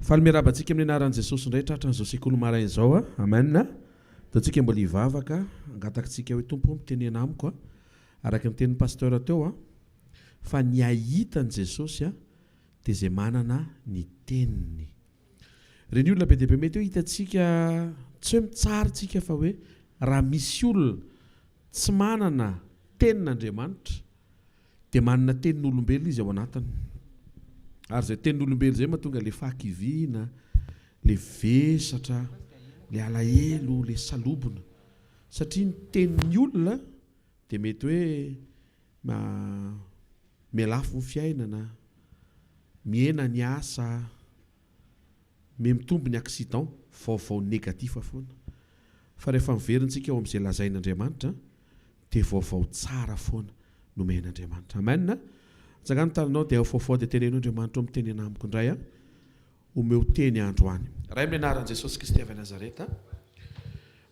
Faly miarahaba antsika amin'ny anaran'i Jesosy indray tratran'izao sekoly maraina izao a. Amen. Ataontsika mbola hivavaka, angatakintsika hoe Tompo ô mitenena amiko a. Araka ny tenin'ny pasteur teo a, fa ny hahita an'i Jesosy a dia izay manana ny teniny. Ireny olona be dia be mety hoe hitantsika, tsy hoe mitsara isika fa hoe raha misy olona tsy manana tenin'Andriamanitra dia manana tenin'olombelona izy ao anatiny. Ary izay tenin'olombelona izay mahatonga ilay fahakiviana, ilay vesatra, ilay alahelo, ilay salobona. Satria ny tenin'ny olona dia mety hoe mihalafo ny fiainana, mihena ny asa, Mihamitombo ny accident, vaovao négatif foana. Fa rehefa miverina tsika ao amin'izay lazain'Andriamanitra dia vaovao tsara foana no omen'Andriamanitra. Amen. Atsangano ny tananao dia afoafoa dia teneno Andriamanitra ô mitenena amiko indray a. Omeo teny androany. Ray amin'ny anaran'i Jesosy Kristy avy Nazareta,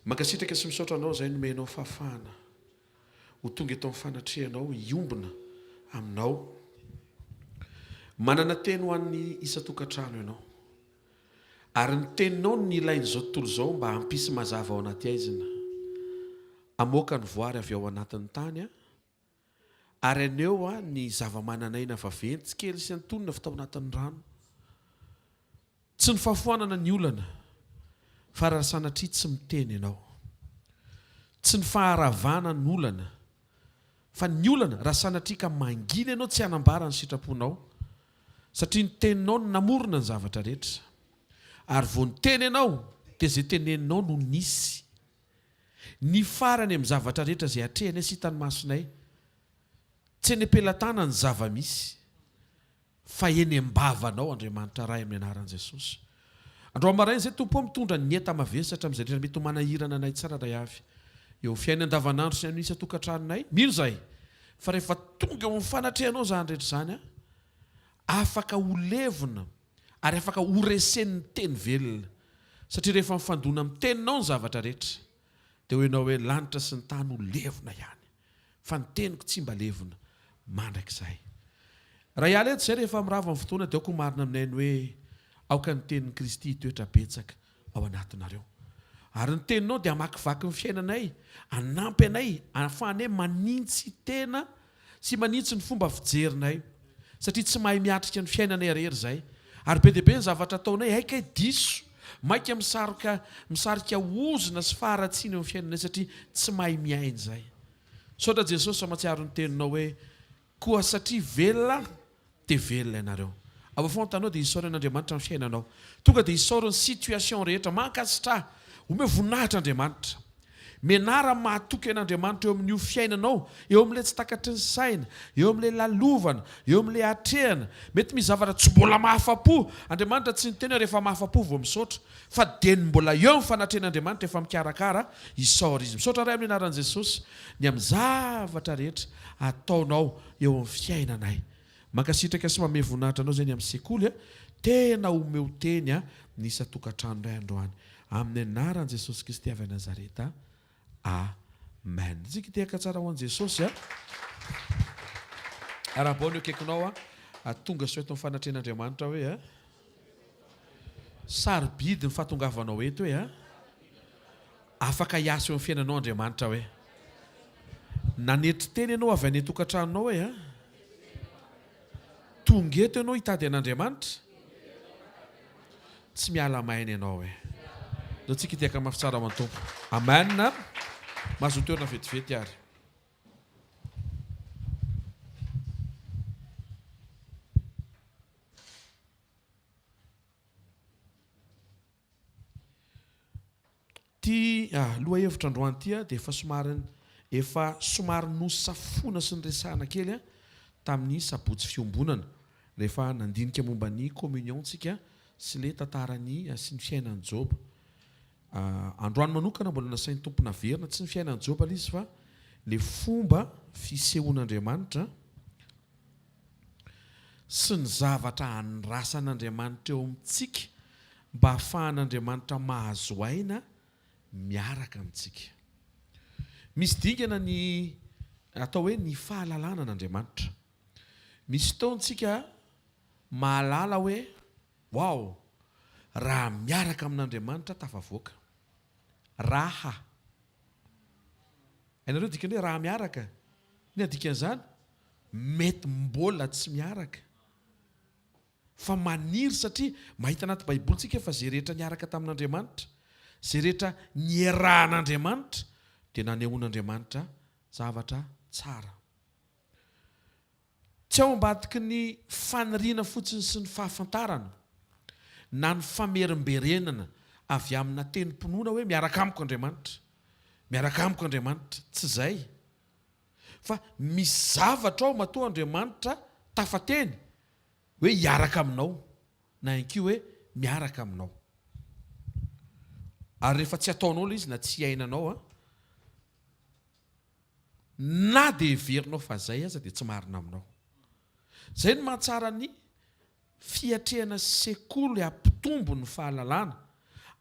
mankasitraka sy misaotra Anao izay nomenao fahafahana ho tonga eto amin'ny fanatrehanao hiombona aminao. Manana teny ho an'ny isan-tokantrano ianao. Ary ny teninao no nilain'izao tontolo izao mba hampisy mazava ao anaty haizina. Hamoaka ny voary avy ao anatin'ny tany ary haneho ny zava-manan'aina vaventy, kely sy antonona avy tao anatin'ny rano. Tsy ny fahafoanana ny olana, fa raha sanatria tsy miteny ianao. Tsy ny faharavana ny olana, fa ny olana raha sanatria ka mangina ianao tsy hanambara ny sitraponao, satria ny teninao no namorona ny zavatra rehetra. Ary vao niteny ianao dia izay teneninao no nisy. Ny farany amin'ny zavatra rehetra izay atrehanay sy hitan'ny masonay, tsy eny am-pelatana ny zava-misy. Fa eny am-bavanao Andriamanitra Ray amin'ny anaran'i Jesosy. Androany maraina izay Tompo ô mitondra ny enta-mavesatra amin'izay rehetra mety ho manahirana anay tsirairay avy eo amin'ny fiainana andavanandro sy amin'ny isan-tokantranonay. Mino izahay fa rehefa tonga eo amin'ny fanatrehanao izany rehetra izany, afaka ho levona ary afaka ho resen'ny teny velona. Satria rehefa mifandona amin'ny teninao ny zavatra rehetra dia hoy ianao hoe lanitra sy ny tany ho levona ihany. Fa ny teniko tsy mba levona mandrakizay. Raha hiala eto izay rehefa mirava ny fotoana dia aoka ho marina aminay ny hoe aoka ny tenin'i Kristy hitoetra betsaka ao anatinareo. Ary ny teninao dia hamakivaky ny fiainanay, hanampy anay hahafahanay manintsy tena sy manintsy ny fomba fijerinay. Satria tsy mahay miatrika ny fiainanay irery izahay. Ary be dia be ny zavatra ataonay hay kay diso. Maika misarika misarika ozona sy faharatsiana eo amin'ny fiainanay satria tsy mahay miaina izahay. Misaotra Jesosy fa mahatsiaro ny teninao hoe koa satria velona aho dia velona ianareo. Ao afoantanao dia isaory an'Andriamanitra ny fiainanao. Tonga dia isaory ny situation rehetra. Mankasitraha. Omeo voninahitra Andriamanitra. Mianara mahatoky an'Andriamanitra eo amin'io fiainanao, eo amin'ilay tsy takatry ny saina, eo amin'ilay lalovana, eo amin'ilay atrehana. Mety misy zavatra tsy mbola mahafa-po. Andriamanitra tsy niteny hoe rehefa mahafa-po vao misaotra, fa dieny mbola eo ny fanatrehan'Andriamanitra efa mikarakara, isaory Izy. Misaotra Ray amin'ny anaran'i Jesosy ny amin'ny zavatra rehetra ataonao eo amin'ny fiainanay. Mankasitraka sy mamehy voninahitra anao izay ny amin'ny sekoly a! Tena omeo teny a ny isan-tokantrano indray androany. Amin'ny anaran'i Jesosy Kristy avy any Nazareta. Amen. Tsika tehaka tsara ho an'i Jesosy a! Arahabao ny eo akaikinao a! Tonga soa eto amin'ny fanatrehan'Andriamanitra hoe a! Sarobidy ny fahatongavanao eto hoe a! Afaka hiasa eo amin'ny fiainanao Andriamanitra hoe. Nanetry tena ianao avy any an-tokantranonao hoe a. Tonga eto ianao hitady an'Andriamanitra. Tsy miala maina ianao hoe. Ndao tsika hitehaka mafy tsara ho an'ny Tompo. Amen. Mahazoa toerana vetivety ary. Ity lohahevitra androany ity dia efa somary efa somary nosafoina sy noresahana kely tamin'ny sabotsy fiombonana rehefa nandinika momba ny communion tsika sy le tantaran'ny sy ny fiainan'i Joba. Androany manokana mbola nasain'ny Tompo naverina, tsy ny fiainan'i Joba ilay izy fa le fomba fisehoan'Andriamanitra sy ny zavatra andrasan'Andriamanitra eo amintsika mba hahafahan'Andriamanitra mahazo aina miaraka amintsika. Misy dingana ny atao hoe ny fahalalana an'Andriamanitra. Misy fotoana isika mahalala hoe, Wow! Raha miaraka amin'Andriamanitra tafavoaka. Raha. Hainareo dikany hoe raha miaraka? Inona dikan'izany? Mety mbola tsy miaraka. Fa maniry satria mahita anaty baiboly tsika fa ze rehetra niaraka tamin'Andriamanitra, ze rehetra nierahan'Andriamanitra dia nanehoan'Andriamanitra zavatra tsara. Tsy ao ambadiky ny faniriana fotsiny sy ny fahafantarana na ny famerimberenana avy amina tenim-pinoana hoe miaraka amiko Andriamanitra, miaraka amiko Andriamanitra, tsy izay. Fa misy zavatra ao matoa Andriamanitra tafateny hoe hiaraka aminao na ihany koa hoe miaraka aminao. Ary rehefa tsy ataonao ilay izy na tsy iainanao an, na dia heverinao fa zay aza dia tsy marina aminao. Zay no mahatsara ny fiatrehana sekoly hampitombo ny fahalalana.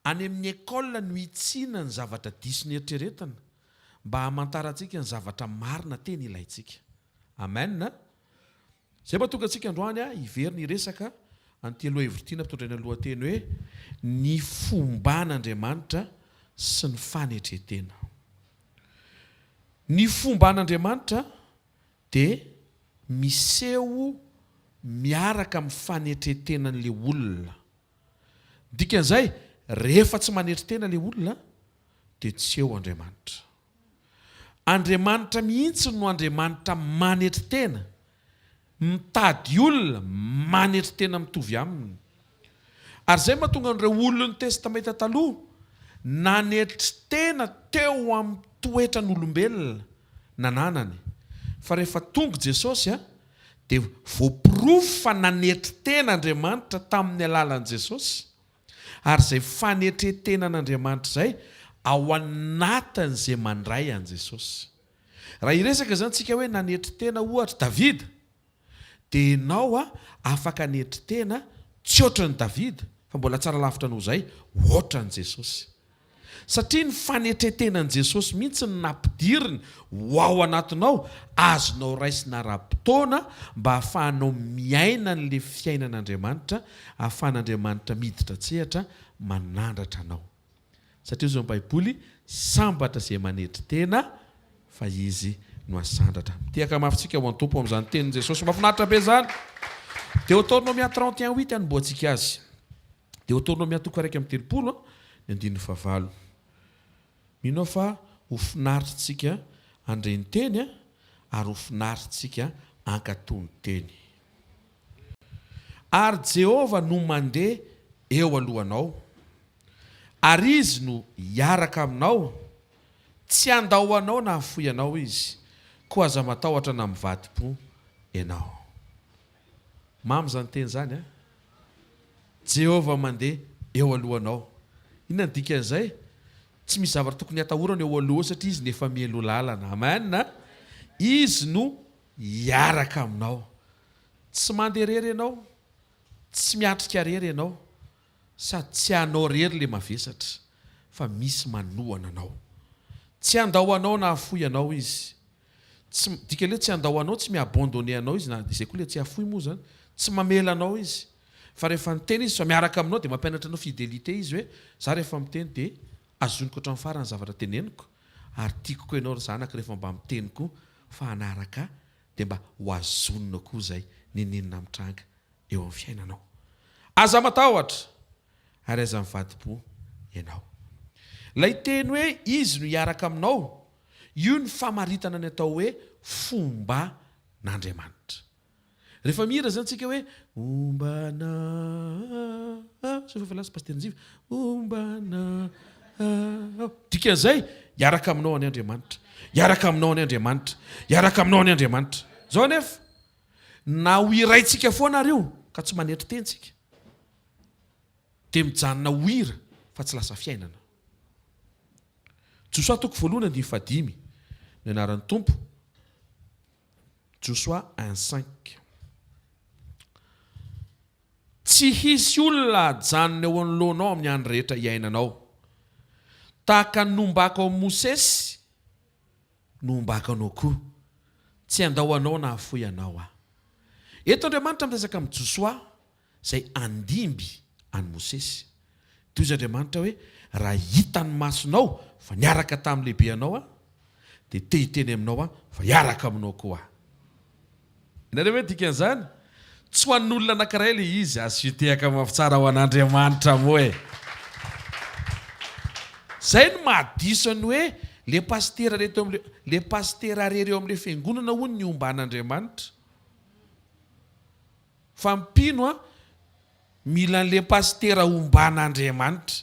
Any amin'ny école no hitsiana ny zavatra diso neritreretina mba hamantarantsika ny zavatra marina tena ilaintsika. Amen. Izay mahatonga antsika androany hiverina hiresaka an'ity lohahevitra ity nampitondraina lohateny hoe Ny fomban'Andriamanitra sy ny fanetren-tena. Ny fomban'Andriamanitra dia miseho miaraka amin'ny fanetren-tenan'ilay olona. Ny dikan'izay, rehefa tsy manetry tena ilay olona dia tsy eo Andriamanitra. Andriamanitra mihitsy no Andriamanitra manetry tena, mitady olona manetry tena mitovy aminy. Ary izay mahatonga an'ireo olon'ny Testamenta Taloha nanetry tena teo amin'ny toetran'olombelona nananany. Fa rehefa tonga Jesosy dia voaporofo fa nanetry tena Andriamanitra tamin'ny alalan'i Jesosy. Ary izay fanetren-tenan'Andriamanitra izay ao anatin'izay mandray an'i Jesosy. Raha hiresaka izany tsika hoe nanetry tena ohatra Davida, dia ianao afaka hanetry tena tsy ohatran'i Davida, fa mbola tsara lavitra noho izay, ohatran'i Jesosy. Satria ny fanetren-tenan'i Jesosy mihitsy no nampidiriny ho ao anatinao, azonao raisina ara-potoana mba hahafahanao miaina an'ilay fiainan'Andriamanitra, ahafahan'Andriamanitra miditra an-tsehatra manandratra anao. Satria hoy ny Baiboly, sambatra izay manetry tena fa izy no hasandratra. Mitehaka mafy tsika ho an'ny Tompo amin'izany tenin'i Jesosy mahafinaritra be izany. Deotornomia 31 huit anombohantsika azy. Deotornomia toko 31 ny andininy fahavalo. Mino aho fa ho finaritritsika handre ny teny ary ho finaritritsika hankatò ny teny. Ary Jehovah no mandeha eo alohanao, ary Izy no hiaraka aminao, tsy handao anao na hahafoy anao Izy, koa aza matahotra na mivadi-po ianao. Mamy izany teny izany an! Jehovah mandeha eo alohanao. Inona no dikan'izay? Tsy misy zavatra tokony hatahorana eo aloha eo satria Izy no efa mialoha lalana. Amen! Izy no hiaraka aminao. Tsy mandeha irery ianao, tsy miatrika irery ianao, sady tsy anao irery ilay mavesatra, fa misy manohana anao. Tsy handao anao na hahafoy anao Izy. Tsy, dikan'ilay hoe tsy handao anao, tsy mi-abandonner anao Izy, na izay koa ilay tsy hahafoy moa izany. Tsy mamela anao Izy. Fa rehefa niteny Izy fa miaraka aminao dia mampianatra anao fidélité Izy hoe, za rehefa miteny dia azoniko hatramin'ny farany ny zavatra teneniko, ary tiako koa ianao ry zanako rehefa mba miteny koa fa hanaraka ahy dia mba ho azonina koa izay nenenina mitranga eo amin'ny fiainanao. Aza matahotra ary aza mivadi-po ianao. Ilay teny hoe Izy no hiaraka aminao, io ny famaritana ny atao hoe fomban'Andriamanitra. Rehefa mihira izany tsika hoe Ombana sao efa lasa Pasitera Njiva Ombana dikan'izay hiaraka aminao anie Andriamanitra hiaraka aminao anie Andriamanitra hiaraka aminao anie Andriamanitra izao anefa na ho hiraintsika foana ary io ka tsy manetry teny tsika dia mijanona ho hira fa tsy lasa fiainana. Josoa toko voalohany andininy fahadimy ny anaran'ny Tompo. Josoa un cinq. Tsy hisy olona hajanona eo anoloanao amin'ny andro rehetra iainanao. Tahaka ny nombako an'i Mosesy no hombako anao koa. Tsy handao anao na hahafoy anao Aho. Eto Andriamanitra miresaka amin'i Josoa izay handimby an'i Mosesy. Toy izy Andriamanitra hoe, Raha hitan'ny masonao fa niaraka tamin'ny lehibeanao aho, dia te hiteny aminao aho fa hiaraka aminao koa aho. Inona ve ny dikan'izany? Tsy ho an'olona anankiray ilay izy, asio tehaka mafy tsara ho an'Andriamanitra moa e! Izay no mahadiso ny hoe le pasitera reto amin'le, le pasitera rery eo amin'le fiangonana hono ny omban'Andriamanitra. Fa ny mpino an, mila an'le pasitera omban'Andriamanitra.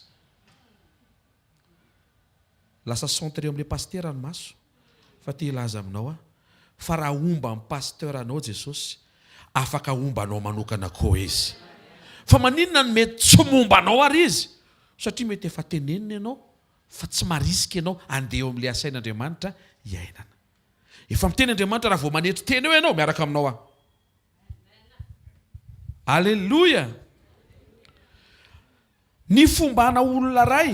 Lasa centre eo amin'ilay pasitera ny maso fa te hilaza aminao aho fa raha homba ny pasteur anao Jesosy afaka homba anao manokana koa izy. Fa maninona no mety tsy momba anao ary izy? Satria mety efa tenenina ianao fa tsy marisika ianao handeha eo amin'ilay asain'Andriamanitra hiainana. Efa miteny Andriamanitra raha vao manetry tena eo ianao miaraka aminao aho. Aleloia! Ny fombana olona iray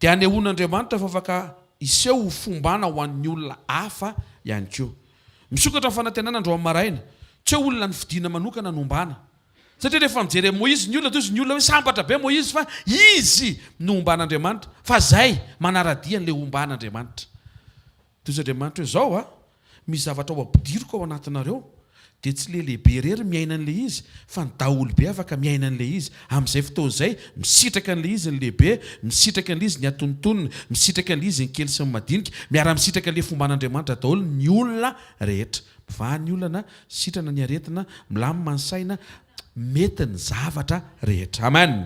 dia anehoan'Andriamanitra fa afaka hiseho ho fombana ho an'ny olona hafa ihany koa. Misokatra ny fanantenana androany maraina. Tsy hoe olona nofidina manokana no ombana. Satria rehefa mijery an'i Moizy ny olona dia hozy ny olona hoe sambatra be Moizy fa izy no omban'Andriamanitra. Fa izay manara-dia an'ilay omban'Andriamanitra. Dia hozy Andriamanitra hoe izao a, misy zavatra ho ampidiriko ao anatinareo, dia tsy le lehibe irery miaina an'ilay izy fa ny daholobe afaka miaina an'ilay izy. Amin'izay fotoana izay, misitraka an'ilay izy ny lehibe, misitraka an'ilay izy ny antonontonony, misitraka an'ilay izy ny kely sy ny madinika, miara-misitraka an'ilay fomban'Andriamanitra daholo ny olona rehetra. Mivaha ny olana, sitrana ny aretina, milamina ny saina, mety ny zavatra rehetra. Amen!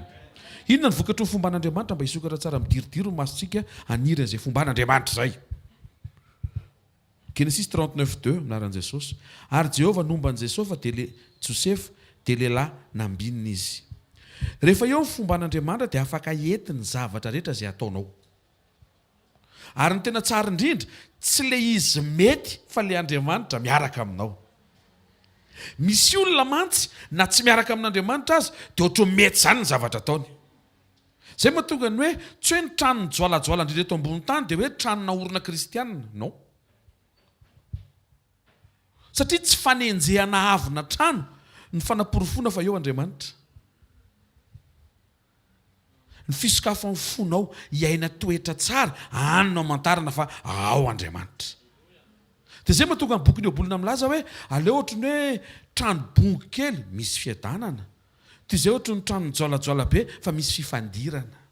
Inona ny vokatry ny fomban'Andriamanitra mba hisokatra tsara midirodiro ny masontsika haniry an'izay fomban'Andriamanitra izay? Genesisy 39 deux, amin'ny anaran'i Jesosy. Ary Jehovah nomba an'i Jesofa dia le, Josefa, dia lehilahy nambinina izy. Rehefa eo ny fomban'Andriamanitra dia afaka hety ny zavatra rehetra izay ataonao. Ary ny tena tsara indrindra, tsy le izy mety fa le Andriamanitra miaraka aminao. Misy olona mantsy na tsy miaraka amin'Andriamanitra aza dia ohatran'ny mety izany ny zavatra ataony. Izay mahatonga ny hoe tsy hoe ny trano mijoalajoala indrindra eto ambony tany dia hoe trano naorina kristianina. Non. Satria tsy fanenjehana avona trano ny fanaporofoana fa eo Andriamanitra. Ny fisokafan'ny fonao hiaina toetra tsara, any no amantarana fa ao Andriamanitra. Dia izay mahatonga ny bokin'ny Ohabolana milaza hoe aleo ohatry ny hoe trano bongo kely misy fiadanana, toy izay ohatry ny trano mijoalajoala be fa misy fifandirana.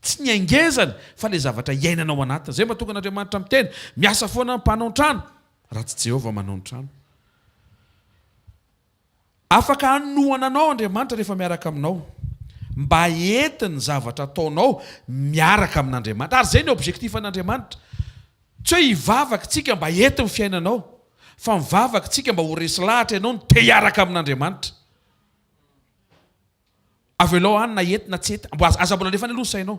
Tsy ny hangezany fa ilay zavatra iainana ao anatiny. Izay mahatonga an'Andriamanitra miteny, miasa foana ny mpanao ny trano, raha tsy Jehovah manao ny trano. Afaka hanohana anao Andriamanitra rehefa miaraka aminao. Mba hety ny zavatra ataonao miaraka amin'Andriamanitra. Ary izay ny objectif an'Andriamanitra. Tsy hoe hivavaka tsika mba hety ny fiainanao, fa mivavaka tsika mba ho resy lahatra ianao ny te hiaraka amin'Andriamanitra. Avelao any na hety na tsy hety. Aza mbola alefa any aloha ny sainao.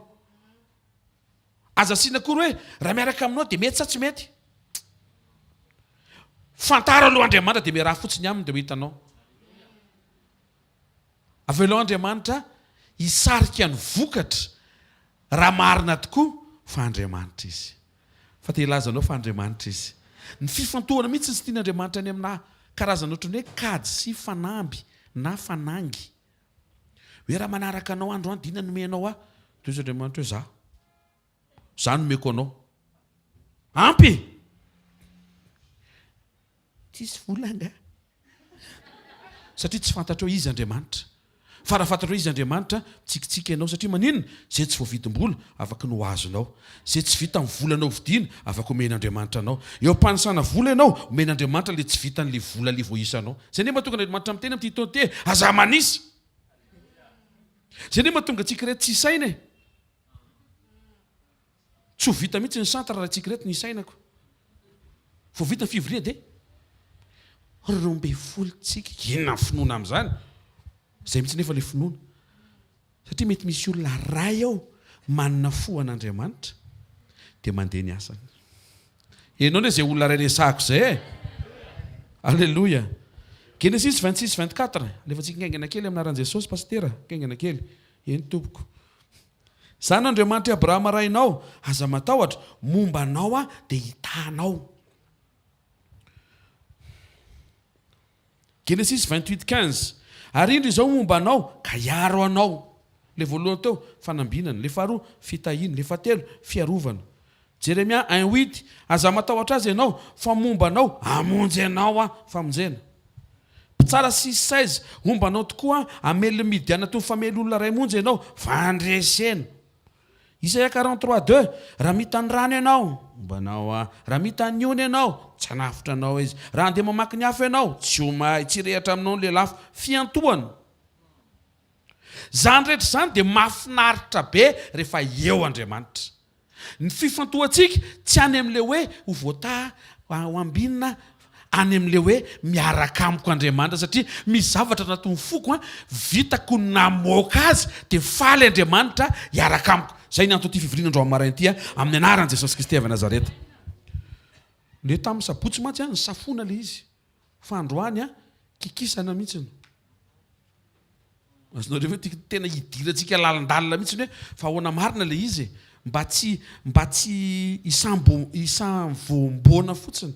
Aza asiana akory hoe raha miaraka aminao dia mety sa tsy mety. Fantaro aloha Andriamanitra dia miaraha fotsiny aminy dia ho hitanao. Avelao Andriamanitra hisarika ny vokatra raha marina tokoa fa Andriamanitra Izy. Fa te hilaza anao fa Andriamanitra Izy. Ny fifantohana mihitsy no tsy tian'Andriamanitra any aminà karazana ohatran'ny hoe kajy sy fanamby na fanangy. Hoe raha manaraka anao andro any dia inona no omenao ahy? Dia hoy Andriamanitra hoe za. Za no omeko anao. Ampy e! Tsisy vola angaha? Satria tsy fantatrao iza Andriamanitra. Fa raha fantatrao iza Andriamanitra, mitsikitsiky ianao satria maninona? Izay tsy voavidim-bola, afaka ny ho azonao. Izay tsy vitan'ny volanao vidiana, afaka omen'Andriamanitra anao. Eo am-panisana vola ianao, omen'Andriamanitra ilay tsy vitan'ilay vola ilay voaisanao. Izay anie mahatonga an'Andriamanitra miteny amin'ity taona ity e, aza manisa! Izay anie mahatonga antsika ireto tsy hisaina e! Tsy ho vita mihitsy ny centre raha antsika ireto ny hisainako. Vao vita ny fivoriana dia 12 tsika. Inona ny finoana amin'izany? Izay mihitsy nefa ilay finoana. Satria mety misy olona ray ao manana fo an'Andriamanitra dia mandeha ny asany. Ianao anie izay olona ray resahako izay e! Aleloia! Genesis 26, 24, alefantsika ngaingana kely amin'ny anaran'i Jesosy Pasitera, ngaingana kely. Eny tompoko. Izaho no Andriamanitr'i Abrahama rainao, aza matahotra, momba anao aho dia hitahanao. Genesis 28, 15. Ary indro izao momba anao, ka hiaro anao. Ilay voalohany teo, fanambinana. Ilay faharoa, fitahiana. Ilay fahatelo, fiarovana. Jeremia un huit, Aza matahotra azy ianao, fa momba anao, hamonjy anao Aho. Famonjena. Mpitsara six 16, Homba anao tokoa Aho, hamely ny Midiana toy ny famely olona iray monja ianao. Fandresena. Isaia 43 deux, Raha mita ny rano ianao, homba anao Aho. Raha mita ny ony ianao, tsy hanafotra anao izy. Raha handeha mamaky ny afo ianao, tsy ho may, tsy hirehitra aminao ny lelafo. Fiantohana. Izany rehetra izany dia mahafinaritra be rehefa eo Andriamanitra. Ny fifantohantsika tsy any amin'ilay hoe ho voataha, ho ambinina, any amin'ilay hoe miaraka amiko Andriamanitra satria misy zavatra anatin'ny foko an, vitako ny namoaka azy dia faly Andriamanitra hiaraka amiko. Izay ny anton'ity fivoriana androany maraina ity an, amin'ny anaran'i Jesosy Kristy avy Nazareta. Le tamin'ny sabotsy mantsy an, nisafoana ilay izy. Fa androany an, kikisana mihitsiny. Azonareo ve tiako tena hidirantsika lalindalina mihitsiny hoe fa ahoana marina ilay izy e? Mba tsy mba tsy hisambo hisamvoamboana fotsiny.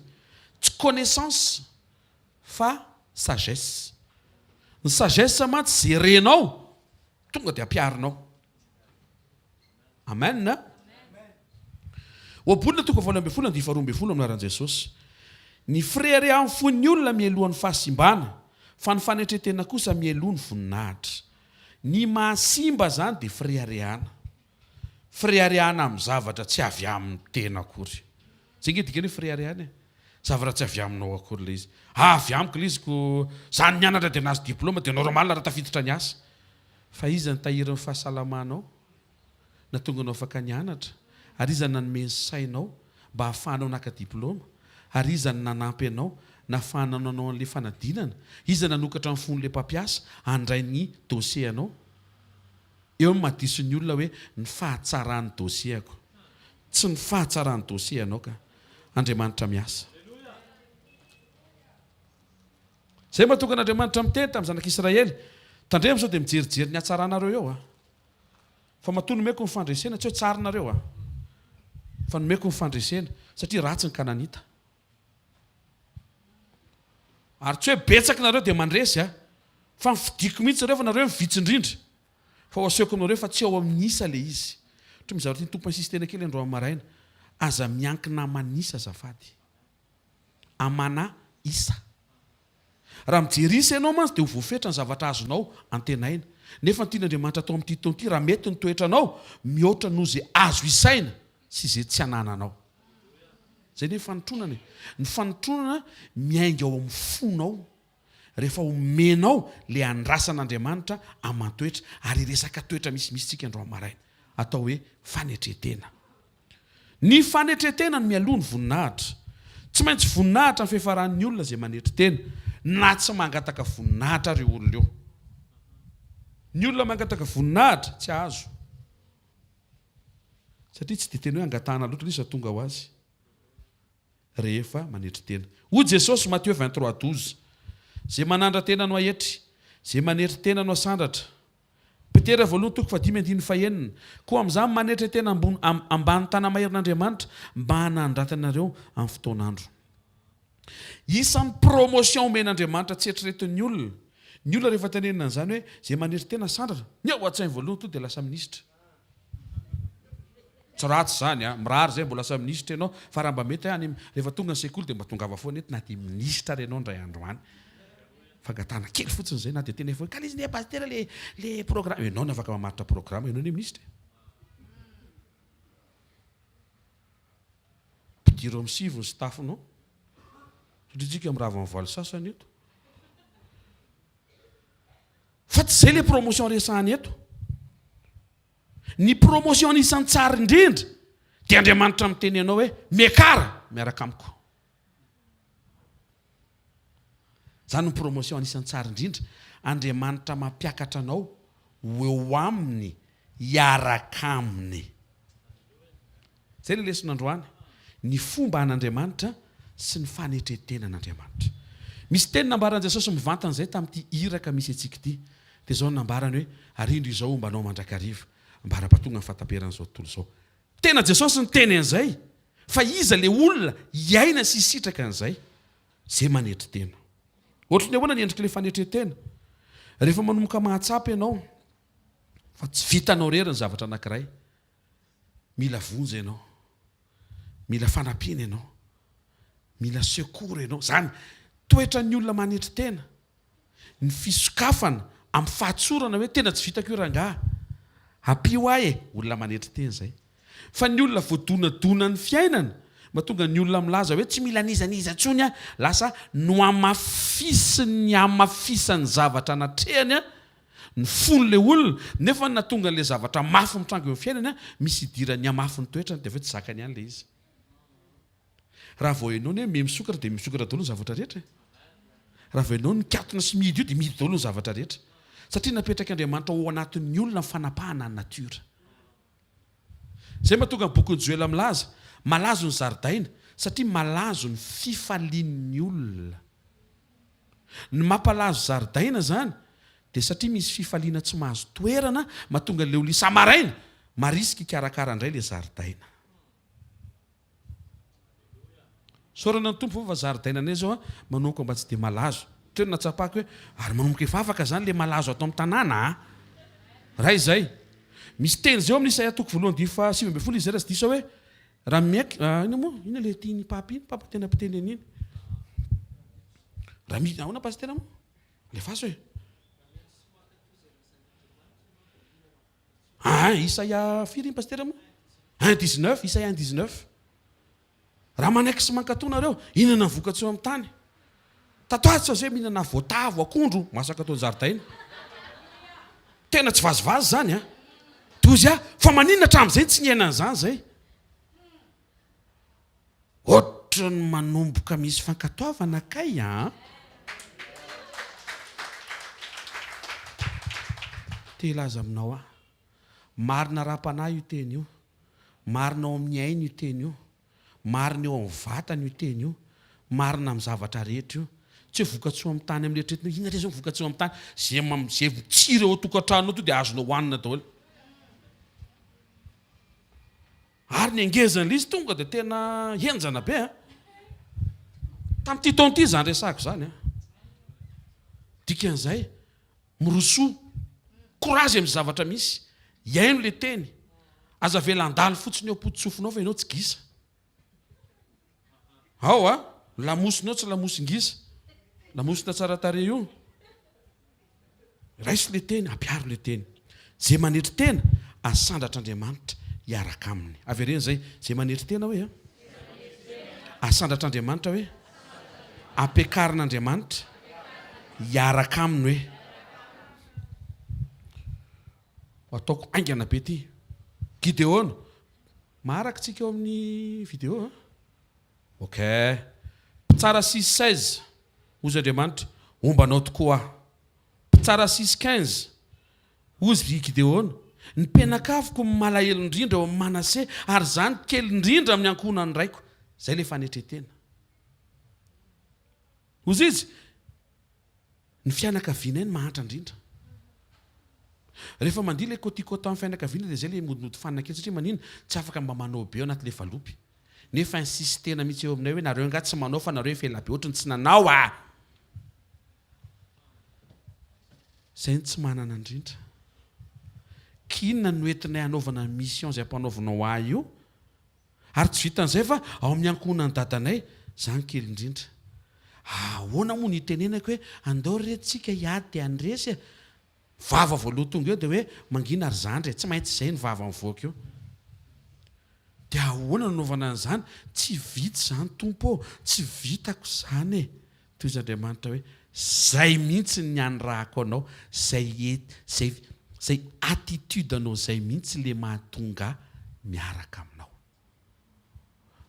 Tsy connaissance fa sagesse. Ny sagesse mantsy ze renao tonga dia ampiharinao. Amen a! Ohabolana toko 18 andihy faharoa 12 amin'ny anaran'i Jesosy. Ny fireharehan'ny fon'ny olona mialoha ny fahasimbana, fa ny fanetren-tena kosa mialoha ny voninahitra. Ny mahasimba izany dia fireharehana. Fireharehana amin'ny zavatra tsy avy amin'ny tena akory. Izay ange dikany hoe fireharehana e. Zavatra tsy avy aminao akory ilay izy. Avy amiko ilay izy ko za nianatra dia nahazo diplôme dia normal raha tafiditra ny asa. Fa iza nitahiry ny fahasalamanao nahatonga anao afaka nianatra? Ary iza nanome ny sainao mba hahafahanao naka diploma? Ary iza no nanampy anao nahafahanao nanao an'ilay fanadinana? Iza nanokatra ny fon'ilay mpampiasa handray ny dossier anao? Eo no mahadiso ny olona hoe ny fahatsaran'ny dossier-ko. Tsy ny fahatsaran'ny dossier anao ka. Andriamanitra miasa. Izay mahatonga an'Andriamanitra miteny tamin'ny zanak'Israely, Tandremo sao dia mijerijery ny hatsaranareo eo aho. Fa matoa nomeko ny fandresena, tsy hoe tsara nareo aho, fa nomeko ny fandresena, satria ratsy ny Kananita. Ary tsy hoe betsaka nareo dia mandresy aho, fa nifidiko mihitsy nareo fa nareo no vitsy indrindra. Fa ho asehoko aminareo fa tsy ao amin'ny isa ilay izy. Ohatra misy zavatra tian'ny Tompo insistena kely androany maraina, aza miankina aman'isa azafady. Amana isa. Raha mijery isa ianao mantsy dia ho voafetra ny zavatra azonao antenaina. Nefa ny tian'Andriamanitra atao amin'ity taona ity, raha mety ny toetranao, mihoatra noho izay azo isaina sy izay tsy anananao. Izay anie ny fanotronana e. Ny fanotronana miainga ao amin'ny fonao. Rehefa omenao ilay andrasan'Andriamanitra aman-toetra, ary hiresaka toetra misimisy tsika androany maraina, atao hoe fanetren-tena. Ny fanetren-tena no mialoha ny voninahitra. Tsy maintsy voninahitra ny fiafaran'ny olona izay manetry tena, na tsy mangataka voninahitra ary io olona io. Ny olona mangataka voninahitra tsy azo. Satria tsy dia tena hoe angatahana loatra ilay izy fa tonga ho azy rehefa manetry tena. Hoy Jesosy, Mathieu 23, 12, Izay manandra-tena no haetry, izay manetry tena no hasandratra. Petera voalohany toko fahadimy andininy fahenina, Koa amin'izany manetre tena ambony am, ambany tana-maherin'Andriamanitra mba hanandratany anareo amin'ny fotoan'andro. Isan'ny promotion omen'Andriamanitra tsy eritreretin'ny olona. Ny olona rehefa tenenina an'izany hoe izay manetry tena sandratra, ny ao an-tsainy voalohany tonga dia lasa minisitra. Tsy ratsy izany an, mirary izay mbola lasa minisitra ianao, fa raha mba mety any rehefa tonga ny sekoly dia mba tongava foana eto na dia minisitra ary ianao indray andro any. Fangatahana kely fotsiny izay na dia tena efa hoe kala izy ne pasitera le le programme, ianao no afaka mamaritra programme, ianao anie minisitra e. Ampidiro amin'ny sivy ny staff-nao satria tsika mirava amin'ny valo sasany eto. Fa tsy izay le promotion resahana eto. Ny promotion anisan'ny tsara indrindra dia Andriamanitra miteny anao hoe miakara miaraka amiko. Izany no promotion anisan'ny tsara indrindra. Andriamanitra mampiakatra anao ho eo aminy hiaraka aminy. Izay ilay lesona androany, ny fomba an'Andriamanitra sy ny fanetren-tenan'Andriamanitra. Misy teny nambaran'i Jesosy mivantana izay tamin'ity iraka misy antsika ity. Dia izao no nambarany hoe, Ary indro izao homba anao mandrakariva, ambara-pahatonga ny fahataperan'izao tontolo izao. Tena Jesosy niteny an'izay, fa iza ilay olona hiaina sy hisitraka an'izay? Izay manetry tena. Ohatry ny ahoana ny endrik'ilay fanetren-tena? Rehefa manomboka mahatsapa ianao fa tsy vitanao irery ny zavatra anankiray, mila vonjy ianao, mila fanampiana ianao, mila secours ianao. Izany toetran'ny olona manetry tena, ny fisokafana amin'ny fahatsorana hoe tena tsy vitako io rangaha, ampio ahy e, olona manetry tena izay. Fa ny olona voadonadonan'ny fiainana, mahatonga ny olona milaza hoe tsy mila an'iza n'iza intsony aho, lasa nohamafisin'ny hamafisan'ny zavatra natrehany ny fon'ilay olona, nefa ny nahatonga an'ilay zavatra mafy mitranga eo amin'ny fiainany, misy idiran'ny hamafin'ny toetrany dia avy eo tsy zakany ihany ilay izy. Raha vao henoina hoe miha misokatra dia misokatra daholo ny zavatra rehetra e. Raha vao henoina mikatona sy mihidy io dia mihidy daholo ny zavatra rehetra. Satria napetrak'Andriamanitra ao anatin'ny olona ny fanapahana ny natiora. Izay mahatonga ny bokin'i Joela milaza, malazo ny zaridaina, satria malazo ny fifalian'ny olona. Ny mampalazo zaridaina izany dia satria misy fifaliana tsy mahazo toerana mahatonga ilay olona isa-maraina marisika hikarakara indray ilay zaridaina. Isaorana ny Tompo fa zaridainanay zao manomboka mba tsy dia malazo. Teo no nahatsapako hoe ary manomboka efa afaka zany le malazo ato amin'ny tanàna a! Ray izay. Misy teny izay ao amin'ny Isaia toko voalohany andininy faha 19 izy izay raha tsy diso aho hoe raha miaiky inona moa? Inona le tian'i Papa iny? Papa tena mpiteny an'iny. Raha mi ahoana pasitera moa? Alefaso e. Aa Isaia firy iny pasitera moa? Un dix neuf, Isaia un dix neuf. Raha manaiky sy mankatò nareo, hihinana ny vokatsoa amin'ny tany. Tato ato tsy azo hoe mihinana voatavo, akondro, masaka ato an-jaridaina. Tena tsy vazivazy izany an! Dozy ahy, fa maninona hatramin'izay tsy niaina an'izany izay? Ohatran'ny manomboka misy fankatoavana kay an! Te hilaza aminao aho. Marina ara-panahy io teny io. Marina ao amin'ny aina io teny io. Marina eo amin'ny vatana io teny io. Marina amin'ny zavatra rehetra io. Tsy hoe vokatsoa amin'ny tany amin'ny eritreretinao, inona re izao ny vokatsoa amin'ny tany? Izay izay mitsiry ao an-tokantranonao to dia azonao hohanina daholo. Ary ny hangezan'ilay izy tonga dia tena henjana be an! Tamin'ity taona ity izany resahako izany an! Dikan'izay, mirosoa, courage amin'ny zavatra misy, hiaino ilay teny, aza avela handalo fotsiny eo am-pototsofinao fa ianao tsy gisa. Ao a! Ny lamosinao tsy lamosin-gisa, lamosina tsara tarehy io. Raiso le teny, ampiharo le teny. Ze manetry tena, asandratr'Andriamanitra hiaraka aminy. Avereno izay, ze manetry tena hoe a. Asandratr'Andriamanitra hoe. Ampiakarin'Andriamanitra hiaraka aminy hoe. Ho ataoko haingana be ity. Gideona, maharaka tsika eo amin'ny video a. Ok. Mpitsara six 16, Hozy Andriamanitra, Homba anao tokoa aho. Mpitsara six 15, Hozy ry Gideona, Ny mpianakaviko no malahelo indrindra eo amin'i Manase, ary izaho no kely indrindra amin'ny ankohonan'ny raiko. Izay ilay fanetren-tena. Hozy izy, Ny fianakavianay no mahantra indrindra. Rehefa mandia ilay kôtikôta amin'ny fianakaviana dia izay ilay modimody fanina kely satria maninona? Tsy afaka mba manao be ao anatin'ilay valopy. Nefa insistena mihitsy eo aminay hoe nareo angaha tsy manao fa nareo efa ela be ohatry ny tsy nanao ah! Izay no tsy manana indrindra. K'inona no entinay hanaovana ny mission izay ampanaovinao ahy io? Ary tsy vitan'izay fa ao amin'ny ankohonan'i dadanay, za no kely indrindra. Ahoana moa no hitenenako hoe andao re tsika hiady dia handresy e? Vava voalohany tonga eo dia hoe mangina ry zandry e, tsy maintsy izay ny vava mivoaka eo. Dia ahoana no anaovana an'izany? Tsy vita izany Tompo ô, tsy vitako izany e! Tohizo Andriamanitra hoe, Zay mihitsy ny anirahako anao, zay zay zay attitude anao zay mihitsy le mahatonga ahy miaraka aminao.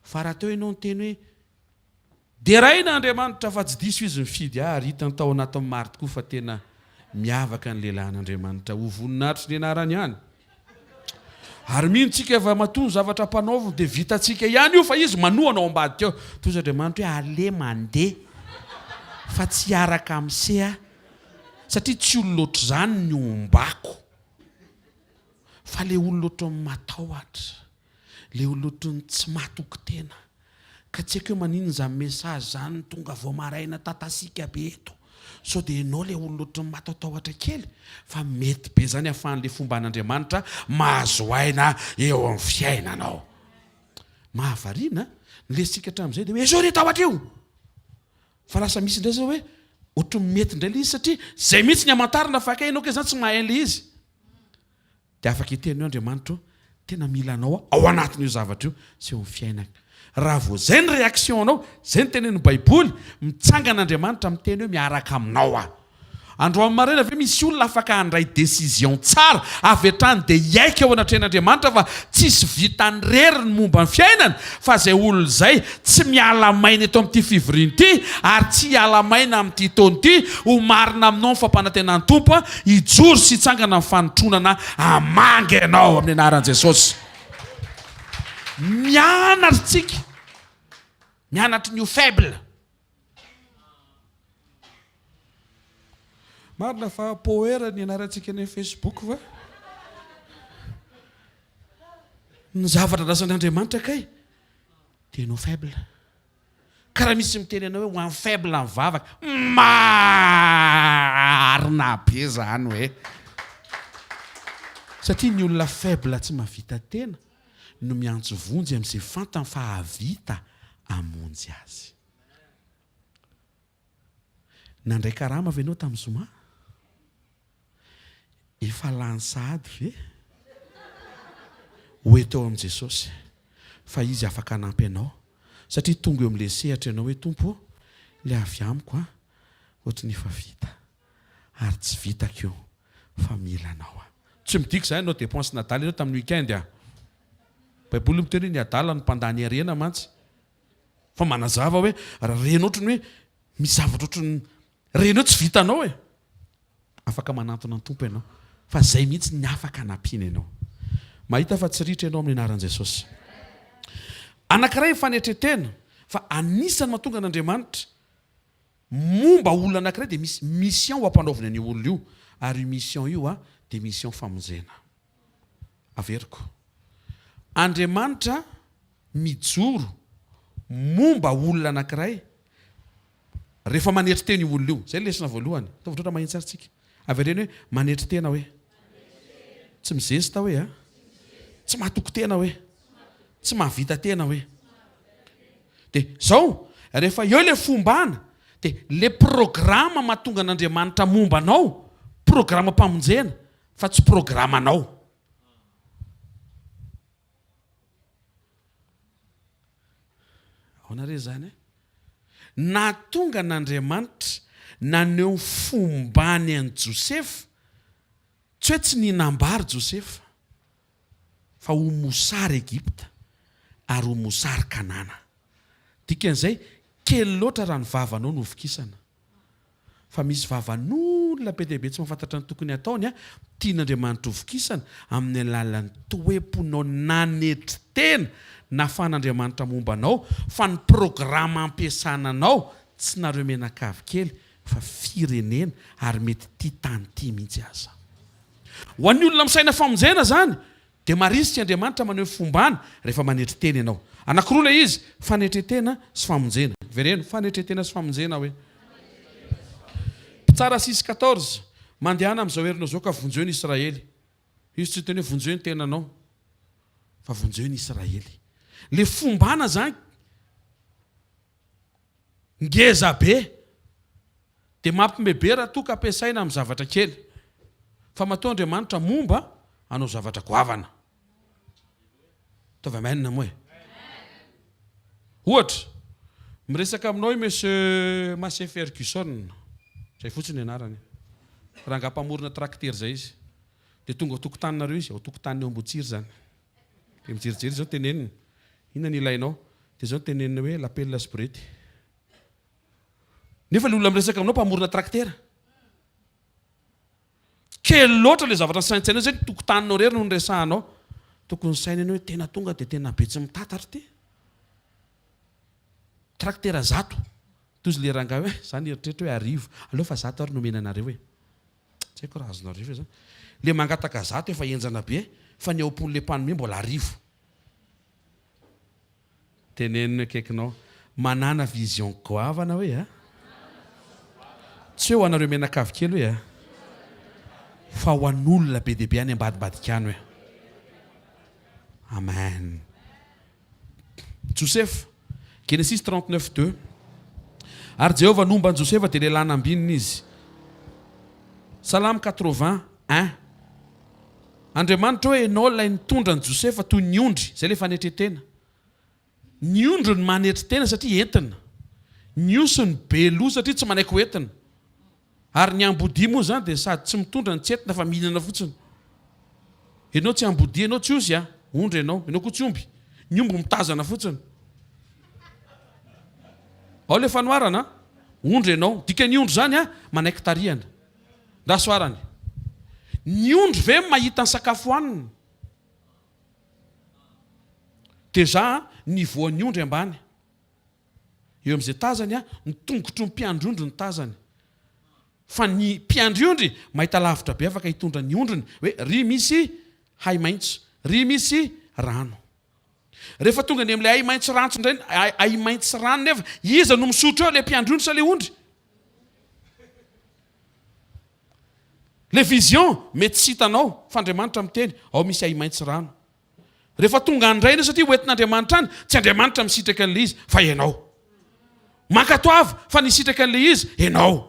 Fa raha teo ianao niteny hoe, Deraina Andriamanitra fa tsy diso izy nifidy ahy ary hitany tao anatin'ny maro tokoa fa tena miavaka ny lehilahin'Andriamanitra ho voninahitry ny anarany ihany. Ary mino tsika fa matoa ny zavatra ampanaoviny dia vitantsika ihany io fa izy manohana ao ambadika ao. Tohizo Andriamanitra hoe allez mandeha fa tsy hiaraka amin'ny se aho satria tsy olona ohatr'izany ny ombako fa le olona ohatran'ny matahotra, le olona ohatran'ny tsy matoky tena. Ka tsy haiko hoe maninona izany message izany no tonga vao maraina tatasika be eto. Sao dia ianao ilay olona ohatran'ny matahotahotra kely fa mety be izany ahafahan'ilay fomban'Andriamanitra mahazo aina eo amin'ny fiainanao. Mahavariana, ny lesintsika hatramin'izay dia hoe esory io tahotra io! Fa lasa misy indray izao hoe ohatran'ny mety indray ilay izy satria izay mihitsy ny hamantarana fa kay ianao kay izany tsy mahay an'ilay izy. Dia afaka hiteny hoe Andriamanitra ô, tena mila anao aho ao anatin'io zavatra io sy eo amin'ny fiainako. Raha vao izay ny réaction-nao, izay no tenenin'ny Baiboly, mitsangana Andriamanitra miteny hoe miaraka aminao aho. Androany maraina ve misy olona afaka handray décision tsara avy hatrany dia hiaiky eo anatrehan'Andriamanitra fa tsisy vitany irery ny momba ny fiainany fa izay olona izay tsy miala maina eto amin'ity fivoriana ity ary tsy hiala maina amin'ity taona ity ho marina aminao ny fampanantenan'ny Tompo hijoro sy hitsangana amin'ny fanotronana hamangy anao amin'ny anaran'i Jesosy. Mianatra tsika mianatry ny ho faible. Marina fa power ny anarantsika any amin'ny Facebook fa ny zavatra andrasan'Andriamanitra kay dia no faible. Ka raha misy miteny anao hoe ho an'ny faible ny vavaka, marina be zany hoe. Satria ny olona faible tsy mahavita tena no miantso vonjy amin'izay fantany fa hahavita hamonjy azy. Nandray karama ve ianao tamin'ny zoma? Efa lany sahady ve? Ho eto eo amin'i Jesosy fa Izy afaka hanampy anao satria tonga eo amin'ilay sehatra ianao hoe Tompo ô, ilay avy amiko an, ohatry ny efa vita ary tsy vitako io fa mila anao aho. Tsy midika izany ianao dépense nadala ianao tamin'ny week-end an. Baiboly miteny hoe ny adala no mpandany harena mantsy. Fa manazava hoe raha renao ohatry ny hoe misy zavatra ohatry ny renao tsy vitanao e. Afaka manantona ny Tompo ianao fa zay mihitsy ny afaka hanampiana ianao. Mahita fa tsy ritra ianao amin'ny anaran'i Jesosy. Anankiray ny fanetretena fa anisan'ny mahatonga an'Andriamanitra momba olona anankiray dia misy mission ho ampanaoviny an'io olona io ary io mission io a dia mission famonjena. Averiko. Andriamanitra mijoro momba olona anankiray rehefa manetry tena io olona io. Izay ny lesona voalohany. Ataovy ohatra mahitsy ary tsika. Avereno hoe manetry tena hoe. Tsy mizesta hoe a. Tsy mahatoky tena hoe. Tsy mahavita tena hoe. Dia izao, rehefa eo ilay fombana, dia ilay programa mahatonga an'Andriamanitra momba anao, programam-pamonjena, fa tsy programanao. Ahoana re izany e? Nahatonga an'Andriamanitra naneho ny fombany an'i Josefa, tsy hoe tsy nihinam-bary Josefa, fa ho mosary Egypta ary ho mosary Kanana. Dikan'izay, kely loatra raha ny vavanao no vokisana. Fa misy vavan'olona be dia be tsy mahafantatra ny tokony hataony a, tian'Andriamanitra ho vokisana amin'ny alalan'ny toe-ponao nanetry tena nafahan'Andriamanitra momba anao fa ny programa ampiasana anao tsy nareo mianakavy kely fa firenena ary mety ity tany ity mihitsy aza. Ho an'ny olona misaina famonjena izany Dia marisika Andriamanitra maneho ny fombany rehefa manetry tena ianao. Anankiroa ilay izy, fanetren-tena sy famonjena. Vereno, fanetren-tena sy famonjena hoe. Mpitsara six quatorze, Mandehana amin'izao herinao izao ka vonjeo ny Israely. Izy tsy niteny hoe vonjeo ny tenanao, fa vonjeo ny Israely. Ilay fombana izany ngeza be dia mampime be raha toa ka ampiasaina amin'ny zavatra kely. Fa matoa Andriamanitra momba hanao zavatra goavana. Ataovy amen moa e. Ohatra, miresaka aminao i Monsieur Massey Ferguson, izay fotsiny ny anarany, rangahy mpamorona trakitera izay izy. Dia tonga ao an-tokotaninareo izy, ao an-tokotanin'ny ao Ambohitsiry izany. Dia mijerijery izao teneniny, inona ny ilainao? Dia izao no teneniny hoe lapelina sy borety. Nefa ilay olona miresaka aminao mpamorona traktera. Kely loatra ilay zavatra nisaintsainao izay ny tokotaninao irery no niresahanao. Tokony nisaina ianao hoe tena tonga dia tena be tsy mitata ry ty. Traktera zato. Toy izy ilay rangahy hoe za nieritreritra hoe arivo. Aleo fa zato ary no omena anareo e. Tsy haiko raha azonareo ve zany. Le mangataka zato efa henjana be fa ny ao am-pon'le mpanome mbola arivo. Teneno ny akaikinao, manàna vision goavana hoe a! Tsy hoe ho anareo mianakavy kely hoe a! Fa ho an'olona be dia be any ambadimbadika any hoe. Amen. Josefa, Genesisy 39, 2. Ary Jehovah nomba an'i Josefa dia lehilahy nambinina izy. Salamo 80, 1. Andriamanitra ô, Ianao ilay nitondra an'i Josefa toy ny ondry, izay ilay fanetren-tena. Ny ondry no manetry tena satria entina. Ny osy no be loha satria tsy manaiky ho entina. Ary ny ambodia moa izany dia sady tsy mitondra no tsy entina fa mihinana fotsiny. Ianao tsy ambodia, ianao tsy osy a! Ondry ianao. Ianao koa tsy omby. Ny omby mitazana fotsiny. Ao ilay fanoharana a! Ondry ianao. Dikan'ny ondry izany a, manaiky tarihana. Ndraso arany. Ny ondry ve mahita ny sakafo hohaniny? Déjà ny voan'ny ondry ambany. Eo amin'izay tazany, ny tongotry ny mpiandry ondry no tazany. Fa ny mpiandry ondry mahita lavitra be afaka hitondra ny ondriny hoe ry misy hai-maitso, ry misy rano. Rehefa tonga any amin'ilay hai-maitso rantso indray, hai-maitso sy rano nefa, iza no misotro eo, ilay mpiandry ondry sa ilay ondry? Le vision mety tsy hitanao fa Andriamanitra miteny, ao misy ahi-maitso rano. Rehefa tonga any indray ianao satria ho entin'Andriamanitra any, tsy Andriamanitra misitraka an'ilay izy fa ianao. Mankatoava fa ny hisitraka an'ilay izy ianao.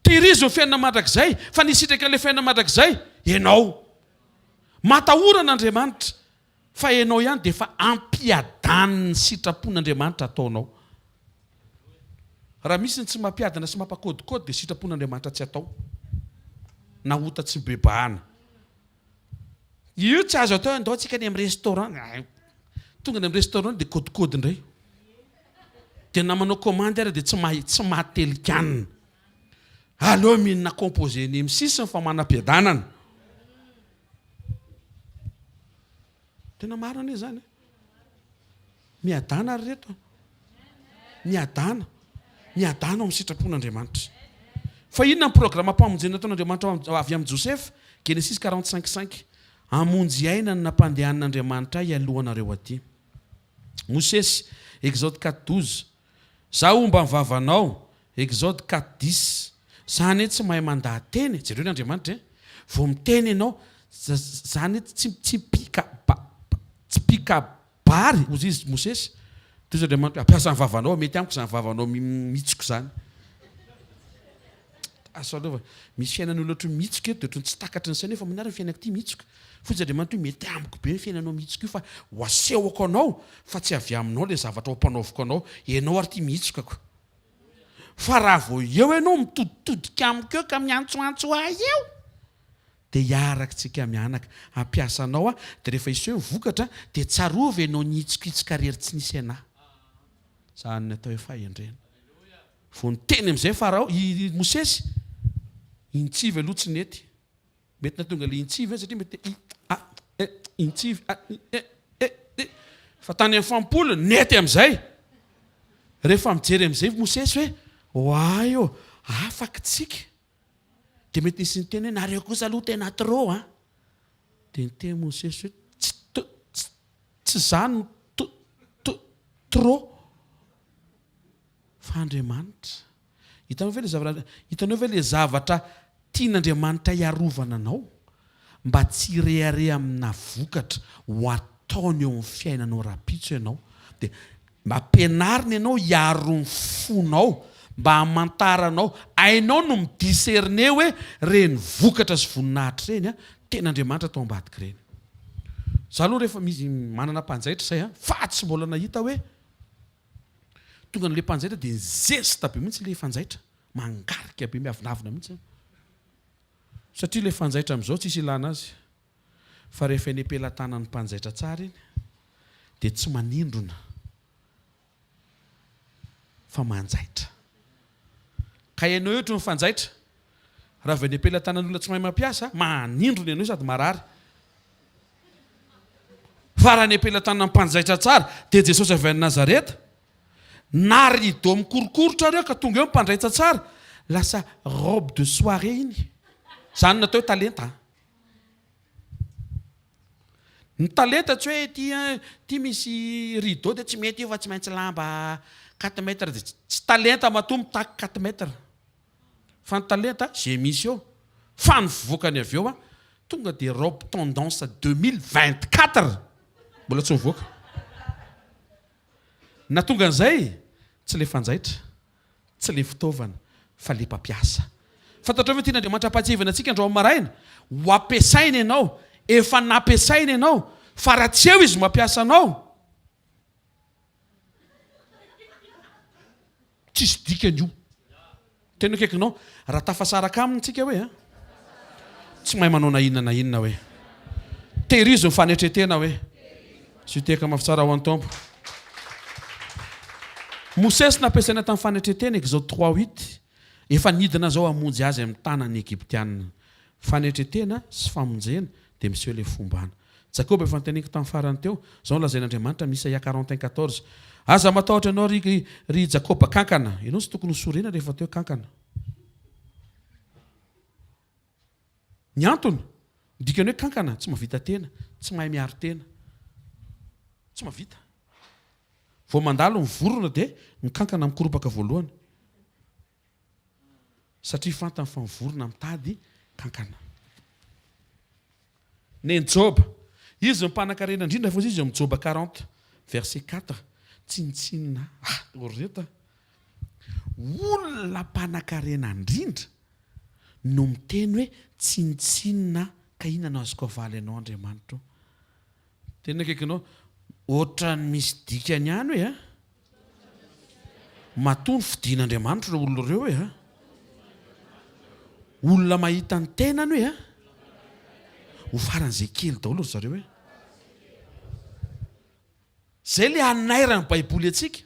Tehirizo ny fiainana mandrakizay fa ny hisitraka an'ilay fiainana mandrakizay ianao. Matahora an'Andriamanitra fa ianao ihany dia efa ampiadanin'ny sitrapon'Andriamanitra ataonao. Raha misy ny tsy mampiadana sy mampakôdikôdy dia sitrapon'Andriamanitra tsy atao na ota tsy mibebahana. Io tsy azo atao hoe andao tsika any amin'ny restaurant. Tonga any amin'ny restaurant dia kôdikôdy indray. Dia na manao commande ary dia tsy mahay tsy mahatelin-kanina. Aleo mihinana composé ny amin'ny sisiny fa manam-piadanana. Tena marina anie izany e. Miadàna ry reto a. Miadàna. Miadàna ao amin'ny sitrapon'Andriamanitra. Fa inona ny programam-pamonjena nataon'Andriamanitra avy amin'i Josefa? Genesisy 45, 5. Hamonjy aina ny nampandehanin'Andriamanitra ahy hialoha anareo aty. Mosesy, Exode 4, 12. Za homba ny vavanao, Exode 4, 10. Za anie tsy mahay mandaha-teny e. Jereo ny Andriamanitra e. Vao miteny ianao, za anie tsy tsy mpika ba tsy mpikabary, hozy izy Mosesy. Dia hozy Andriamanitra hoe, ampiasa ny vavanao, mety amiko izany vavanao mihitsoka izany. Asa aloha fa misy fiainan'olona ohatran'ny mihitsoka eto dia ohatran'ny tsy takatry ny saina hoe fa maninona ary ny fiainako ity mihitsoka. Fa hozy Andriamanitra hoe mety amiko be ny fiainanao mihitsoka io fa ho asehoko anao fa tsy avy aminao ilay zavatra ho ampanaoviko anao. Ianao ary ity mihitsoka ko. Fa raha vao eo ianao mitoditodika amiko eo ka miantsoantso ahy eo dia hiaraka tsika mianaka. Hampiasa anao aho dia rehefa hiseho ny vokatra dia tsarovy ianao nihitsokitsoka rery tsy nisy anah. Izany ny atao hoe fahendrena. Vao niteny amin'izay Farao, i Mosesy, intsivy aloha tsy nety. Mety nahatonga ilay intsivy satria mety i, a, e, intsivy, a, i, e, e, i. Fa tany amin'ny fampolony, nety amin'izay. Rehefa mijery amin'izay Mosesy hoe, oay ô, afaka tsika. Dia mety nisy niteny hoe, nareo kosa aloha tena trop an. Dia niteny Mosesy hoe, tsy, tsy, tsy za no t, t, trop. Fa Andriamanitra. Hitanao ve ilay zavatra, hitanao ve ilay zavatra tian'Andriamanitra hiarovana anao mba tsy hirehareha amina vokatra ho ataony eo amin'ny fiainanao rahampitso ianao? Dia mba ampianariny ianao hiaro ny fonao mba hamantaranao, hainao no mi-discerner hoe ireny vokatra sy voninahitra ireny tena Andriamanitra tao ambadik'ireny. Za aloha rehefa misy manana mpanjaitra izay fa tsy mbola nahita hoe Tonga an'ilay mpanjaitra dia nizesta be mihitsy ilay fanjaitra, mangarika be, miavonavona mihitsy. Satria ilay fanjaitra amin'izao tsisy ilana azy. Fa rehefa eny am-pelatanan'ny mpanjaitra tsara iny dia tsy manindrona fa manjaitra. Ka ianao eo ohatry ny fanjaitra, raha vao eny am-pelatanan'olona tsy mahay mampiasa, manindrona ianao sady marary. Fa raha ny am-pelatanana mpanjaitra tsara dia Jesosy avy any Nazareta. Na rideau mikorokorotra ary eo ka tonga eo ny mpandraitsa tsara, lasa robe de soirée iny. Izany no atao hoe talenta an. Ny talenta tsy hoe ity ity misy rideau dia tsy mety io fa tsy maintsy lamba quatre mètres dia tsy talenta matoa mitaky quatre mètres. Fa ny talenta ze misy eo. Fa ny vokany avy eo a, tonga dia robe tendance 2024 mbola tsy nivoaka. Na tonga an'izay, tsy le fanjaitra, tsy le fitaovana, fa le mpampiasa. Fantatrao ve tian'Andriamanitra hampahatsiahivana antsika androany maraina? Ho ampiasaina ianao, efa nampiasaina ianao, fa raha tsy eo Izy mampiasa anao, Tsisy dikany io. Tena akaikinao. Raha tafasaraka aminy tsika hoe a. Tsy mahay manao na inona na inona hoe. Tehirizo ny fanetretena hoe. Asio tehaka mafy tsara ho an'ny Tompo. Mosesy nampiasaina tamin'ny fanetretena, Exode trois huit, efa nidina zao hamonjy azy amin'ny tanan'ny Egyptiana. Fanetretena sy famonjena dia miseho ilay fombana. Jakoba efa noteneniko tamin'ny farany teo, izao no lazain'Andriamanitra amin'ny Isaia 41 14, Aza matahotra ianao ry ry Jakoba kankana. Ianao tsy tokony ho sorena rehefa atao hoe kankana. Ny antony, ny dikan'ny hoe kankana, tsy mahavita tena, tsy mahay miaro tena. Tsy mahavita. Vao mandalo ny vorona dia ny kankana mikoropaka voalohany. Satria fantany fa ny vorona mitady kankana. Nen'i Joba. Izy no mpanankarena indrindra fa izy eo amin'ny Joba 40 verset 4. Tsinontsinona ah ry reto a. Olona mpanankarena indrindra no miteny hoe tsinontsinona aho ka inona no azoko avaly anao Andriamanitra o. Tena akaikinao. Ohatran'ny misy dikany ihany hoe a. Matoa nofidin'Andriamanitra ireo olona ireo hoe a. Olona mahita ny tenany hoe a. Ho faran'izay kely daholo ry zareo hoe. Izay ilay hanairan'ny Baiboly antsika.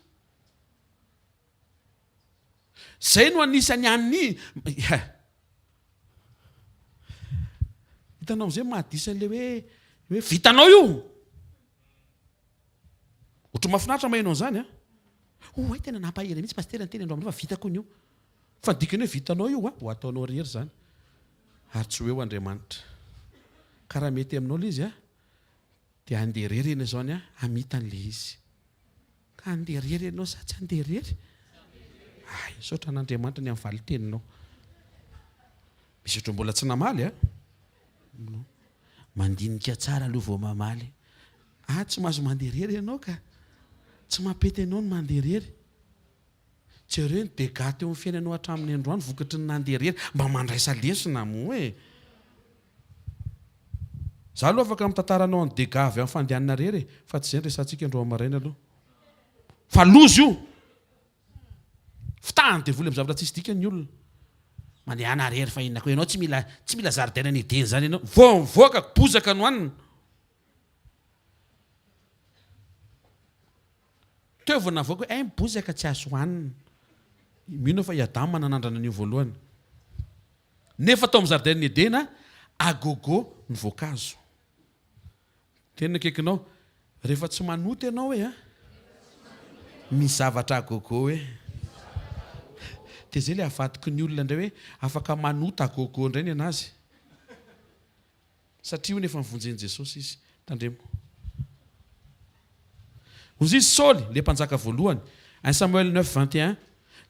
Izay no anisan'ny ani. Hitanao amin'izay mahadiso an'ilay hoe hoe vitanao io. Ohatry mahafinaritra maheno an'izany an. Oay tena nampahery mihitsy pasitera niteny androany fa vitako io. Fa ny dikany hoe vitanao io an, ho ataonao irery izany. Ary tsy ho eo Andriamanitra. Ka raha mety aminao ilay izy an, dia handeha irery ianao izany an, hamita an'ilay izy. Ka handeha irery ianao sa tsy handeha irery? Hay, misaotra an'Andriamanitra ny amin'ny valin-teninao. Misy ohatran'ny mbola tsy namaly an. Mandinika tsara aloha vao mamaly. Ah, tsy mahazo mandeha irery ianao ka. Tsy mampety anao ny mandeha irery. Jereo ny dégâts teo amin'ny fiainanao hatramin'ny androany vokatry ny nandeha irery. Mba mandraisa lesona moa e. Za aloha afaka mitantara anao ny dégâts avy amin'ny fandehanana irery e, fa tsy izay no resahantsika androany maraina aloha. Fa loza io! Fitahan'ny devoly amin'ny zavatra tsisy dikany ny olona. Mandehana irery fa inona koa ianao tsy mila tsy mila zaridaina ny Edena izany ianao. Vao mivoaka bozaka no hanina. Teo vao navoaka hoe hay ny bozaka tsy azo hohanina. Mino aho fa i Adama nanandrana an'io voalohany. Nefa tao amin'ny zaridain'i Edena, à gogo ny voankazo. Tena akaikinao. Rehefa tsy manota ianao hoe a. Misy zavatra à gogo hoe. Dia izay ilay avadiky ny olona indray hoe afaka manota à gogo indray ny an'azy. Satria hono efa novonjen'i Jesosy izy. Tandremo. Hozy izy Saoly, ilay mpanjaka voalohany. Un Samuel 9, 21.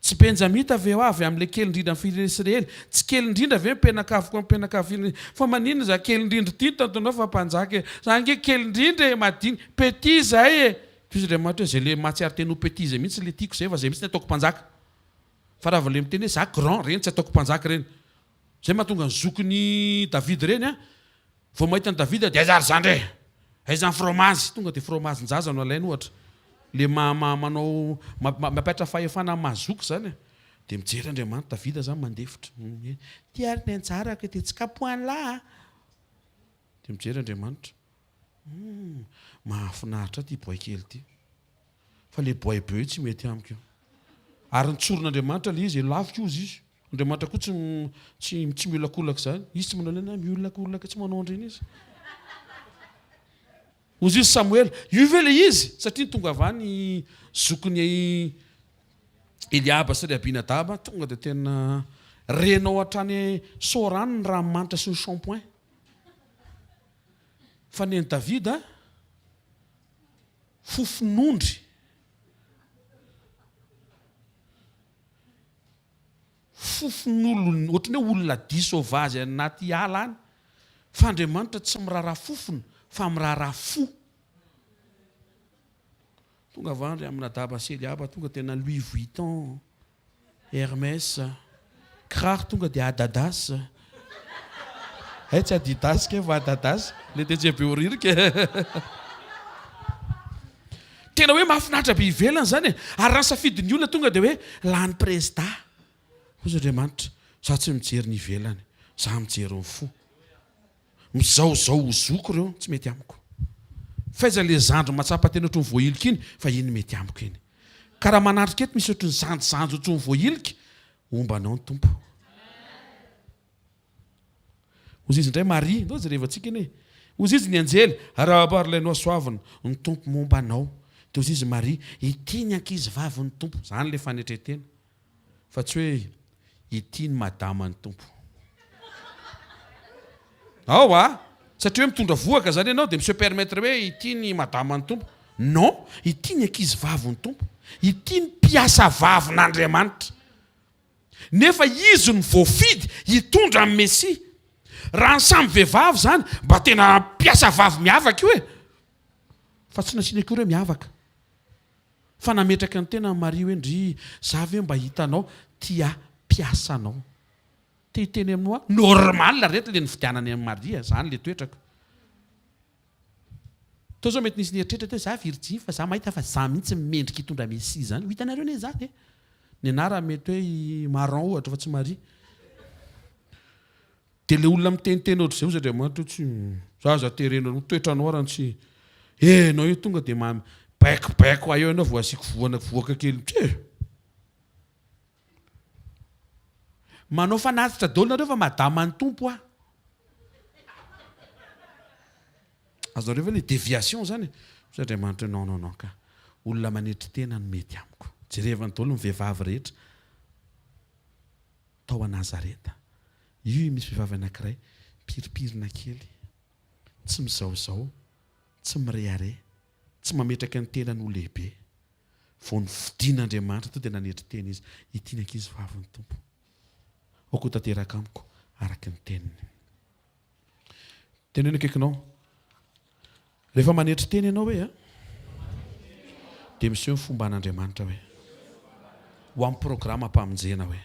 Tsy Benjamita ve aho avy amin'ilay kely indrindra amin'ny firenena Isiraely? Tsy kely indrindra ve ny mpianakaviko amin'ny mpianakavy firenena? Fa maninona izaho kely indrindra ity no tantonao fa mpanjaka e? Za ange kely indrindra e, madinika, petit izahay e! Hoy izy Andriamanitra hoe, izay ilay mahatsiaro tena ho petit izay mihitsy ilay tiako izay fa izay mihitsy no ataoko mpanjaka. Fa raha vao ilay miteny hoe za grand, ireny tsy ataoko mpanjaka ireny. Zay mahatonga ny zokin'i David ireny an, vao mahita an'i David dia aiza ary zandry e! Aiza ny fromage? Tonga dia fromage-njaza no alainy ohatra. Le ma ma manao mampiatra fahefana amin'ny maha zoky zany e. Dia mijery Andriamanitra, Davida zany mandefitra. Ty ary ny anjarako e, dia tsy kapohan'lah a! Dia mijery Andriamanitra. Humm, mahafinaritra ahy ity boay kely ity. Fa le boay be io tsy mety amiko io. Ary nitsorin'Andriamanitra le izy, laviko ozy izy. Andriamanitra koa tsy tsy tsy miolakolaka izany. Izy tsy manao an'ireny hoe miolakolaka, tsy manao an'ireny izy. Ozy izy Samoela, io ve le izy? Satria tonga avy any zokin'i Eliaba sy ry Abinadaba, tonga dia tena renao hatrany Sorany ny ranomanitra sy ny shampoing. Fa ny an'i Davida, fofon'ondry. Fofon'olona, ohatran'ny hoe olona dia sauvage anaty ala any. Fa Andriamanitra tsy miraharaha fofona fa miraharaha fo. Tonga va ndry Aminadaba sy Eliaba tonga tena Louis Vuitton, Hermès, kiraro tonga dia Adadas. Hay tsy Adidas kay fa Adadas, le tetsy Behoririka. Tena hoe mahafinaritra be ivelany zany e. Ary raha ny safidin'ny olona tonga dia hoe lany prezida. Hoy Andriamanitra, za tsy mijery ny ivelany, za mijery ny fo. Mizaozao ho zoky ireo, tsy mety amiko. F'aiza le zandry mahatsapa tena ohatry ny voahilika iny, fa iny mety amiko iny. Ka raha manatrika eto misy ohatry ny zandrizandry ohatry ny voahilika, homba anao ny Tompo. Hozy izy indray Maria, ndao jerevantsika anie. Hozy izy ny anjely, arahaba ary ilay nohasoavina, ny Tompo momba anao. Dia hozy izy Maria, ity ny ankizy vavin'ny Tompo. Izany ilay fanetren-tena. Fa tsy hoe ity ny madaman'ny Tompo. Ao a! Satria hoe mitondra vohoka zany ianao dia mi-se permettre hoe ity ny madaman'ny Tompo. Non, ity ny ankizy vavin'ny Tompo. Ity ny mpiasa vavin'Andriamanitra. Nefa izy no voafidy hitondra ny Mesia. Raha ny samy vehivavy izany, mba tena mpiasa vavy miavaka io e! Fa tsy nasiana akory hoe miavaka. Fa nametraka ny tenany Maria hoe ndry za ve mba hitanao tia mpiasa anao. Te hiteny aminao aho, normal reto le nividianany an'i Maria, zany le toetrako. Teo zao mety nisy nieritreritra teo za virjiny fa za mahita fa za mihitsy mendrika hitondra Messie zany. Ho hitanareo anie zany e. Ny anarany mety hoe i Marron ohatra fa tsy Maria. Dia ilay olona miteniteny ohatr'izay hozy Andriamanitra io tsy za aza terena ny toetranao ary tsy enao io tonga dia ma baikobaiko ahy eo ianao vao asiako voana voaka kely tse manao fanatitra daholo nareo fa madaman'ny tompo aho azonareo ve le déviation zany hozy Andriamanitra non non non ka olona manetry tena no mety amiko jerevany daholo ny vehivavy rehetra tao a Nazareta. Io misy vehivavy anankiray mipirimpirina kely, tsy mizaozao, tsy mirehareha, tsy mametraka ny tenany ho lehibe. Vao nofidin'Andriamanitra tonga dia nanetry tena izy, Ity ny ankizy vavin'ny Tompo. Aoka ho tanteraka amiko araka ny teniny. Teneno akaikinao. Rehefa manetry tena ianao hoe a, dia miseho ny fomban'Andriamanitra hoe ho amin'ny programam-pamonjena hoe.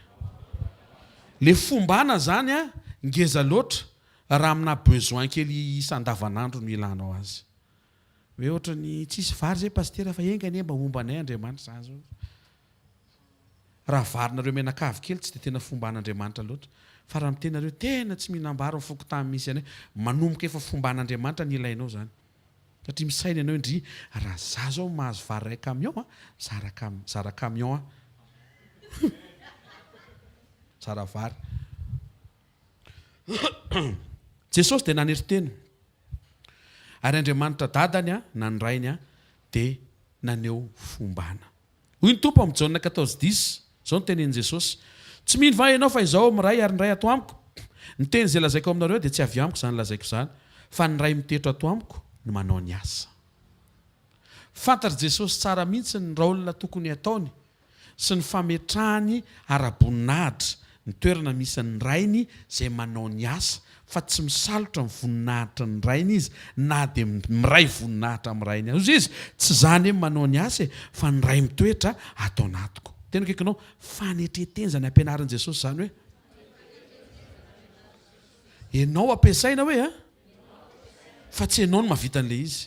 Le fombana zany a, ngeza loatra raha amina besoin kely isan-davanandro no ilanao azy. Hoe ohatran'ny tsisy vary zay pasitera fa enga anie mba homba anay Andriamanitra za zao. Raha varinareo mianakavy kely tsy dia tena fomban'Andriamanitra loatra. Fa raha miteny nareo tena tsy mihinam-bary ny fokontany misy anay, manomboka efa fomban'Andriamanitra ny ilainao izany. Satria misaina ianao hoe ndry raha za zao mahazo vary iray camion a, mizara cam, mizara camion aho. Mizara vary. Jesosy dia nanery tena. Ary Andriamanitra dadany na ny rainy dia naneho fombana. Hoy ny Tompo amin'ny Jaona quatorze dix, izao no tenenin'i Jesosy, Tsy mino va ianao fa Izaho ao amin'ny Ray ary ny Ray ato amiko? Ny teny izay lazaiko aminareo dia tsy avy amiko izany lazaiko izany, fa ny Ray miteto ato amiko no manao ny asa. Fantatr'i Jesosy tsara mihitsy ny rôle tokony hataony sy ny fametrahany ara-boninahitra ny toerana misy ny Rainy izay manao ny asa fa tsy misalotra ny voninahitry ny Rainy izy na dia miray voninahitra amin'ny Rainy aza izy, tsy za anie manao ny asa e, fa ny Ray mitoetra ato anatiko. Tena akaikinao, fanetren-tena izany ampianarin'i Jesosy izany hoe ianao ampiasaina hoe a, fa tsy ianao no mahavita an'ilay izy.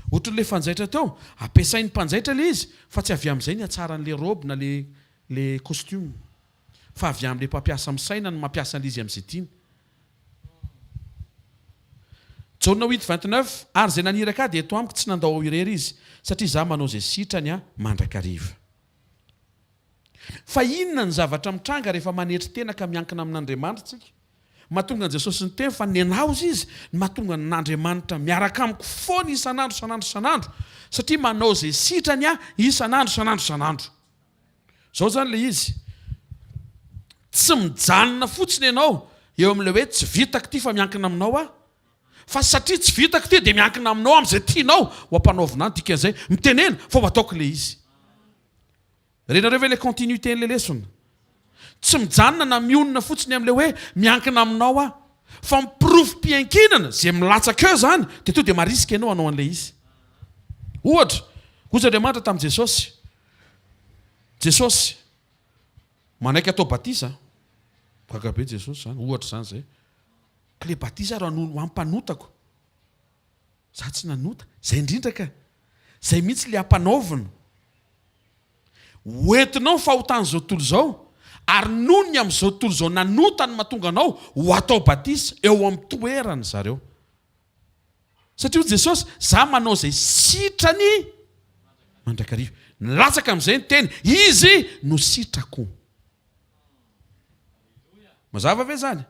Ohatran'ilay fanjaitra teo, ampiasain'ny mpanjaitra ilay izy, fa tsy avy amin'izay ny hatsaran'ilay robe na ilay costume. Fa avy amin'ilay mpampiasa misaina no mampiasa an'ilay izy amin'izay tiany. Jaona huit 29, Ary izay naniraka Ahy dia eto amiko, tsy nandao aho irery Izy, satria izaho manao izay sitrany Ahy mandrakariva. Fa inona ny zavatra mitranga rehefa manetry tena ka miankina amin'Andriamanitra isika? Mahatonga an'i Jesosy niteny fa nenà hozy izy ny mahatonga an'Andriamanitra miaraka amiko foana isan'andro isan'andro isan'andro satria manao izay sitrany ahy isan'andro isan'andro isan'andro. Izao izany ilay izy, tsy mijanona fotsiny ianao eo amin'ilay hoe tsy vitako ity fa miankina aminao aho, fa satria tsy vitako ity dia miankina aminao amin'izay tianao ho ampanaovina ahy, dikan'izay mitenena fa ho ataoko ilay izy. Renareo ve ilay continuité-n'ilay lesona? Tsy mijanona na mionona fotsiny amin'ilay hoe miankina aminao aho. Fa ny porofom-piankinana, izay milatsaka eo izany, dia tonga dia marisika ianao hanao an'ilay izy. Ohatra, hoy Andriamanitra tamin'i Jesosy, Jesosy, manaiky atao batisa. Gaga be Jesosy izany, ohatra izany izay. Ka ilay batisa ary ho ampanotako. Za tsy nanota. Izay indrindra ka. Izay mihitsy ilay ampanaovina. Ho entinao ny fahotan'izao tontolo izao, ary noho ny amin'izao tontolo izao nanota no mahatonga anao ho atao batisa eo amin'ny toerany zareo. Satria hoy Jesosy, za manao izay sitrany mandrakariva. Nilatsaka amin'izay ny teny, Izy no sitrako. Mazava ve izany?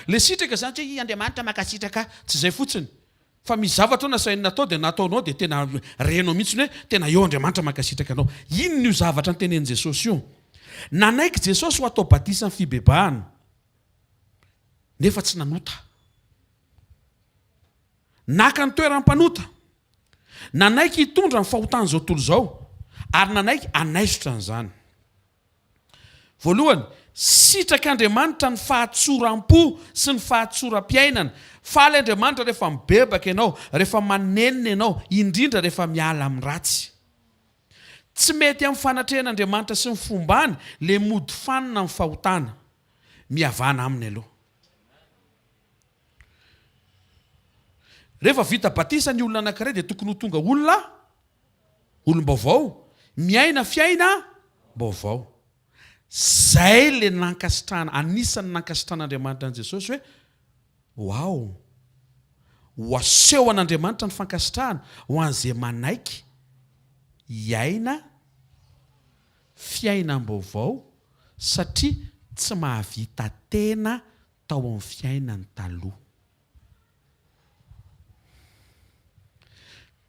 Ilay sitraka izany tsy hoe i Andriamanitra mankasitraka ahy, tsy izay fotsiny. Fa misy zavatra nasainy natao dia nataonao dia tena renao mihitsy hoe tena eo Andriamanitra mankasitraka anao. Inona io zavatra notenenin'i Jesosy io? Nanaiky Jesosy ho atao batisa ny fibebahana nefa tsy nanota. Naka ny toeran'ny mpanota. Nanaiky hitondra ny fahotan'izao tontolo izao ary nanaiky hanaisotra an'izany. Voalohany, sitrak'Andriamanitra ny fahatsoram-po sy ny fahatsoram-piainana. Faly Andriamanitra rehefa mibebaka ianao, rehefa manenina ianao, indrindra rehefa miala amin'ny ratsy. Tsy mety amin'ny fanatrehan'Andriamanitra sy ny fombany le mody fanina amin'ny fahotana. Mihavana aminy aloha. Rehefa vita batisa ny olona anankiray dia tokony ho tonga olona Olom-baovao, miaina fiainam-baovao. Zay le nankasitrahana, anisan'ny nankasitrahan'Andriamanitra an'i Jesosy hoe, Waouh! Ho aseho an'Andriamanitra ny fankasitrahana ho an'izay manaiky hiaina fiainam-baovao satria tsy mahavita tena tao amin'ny fiainany taloha.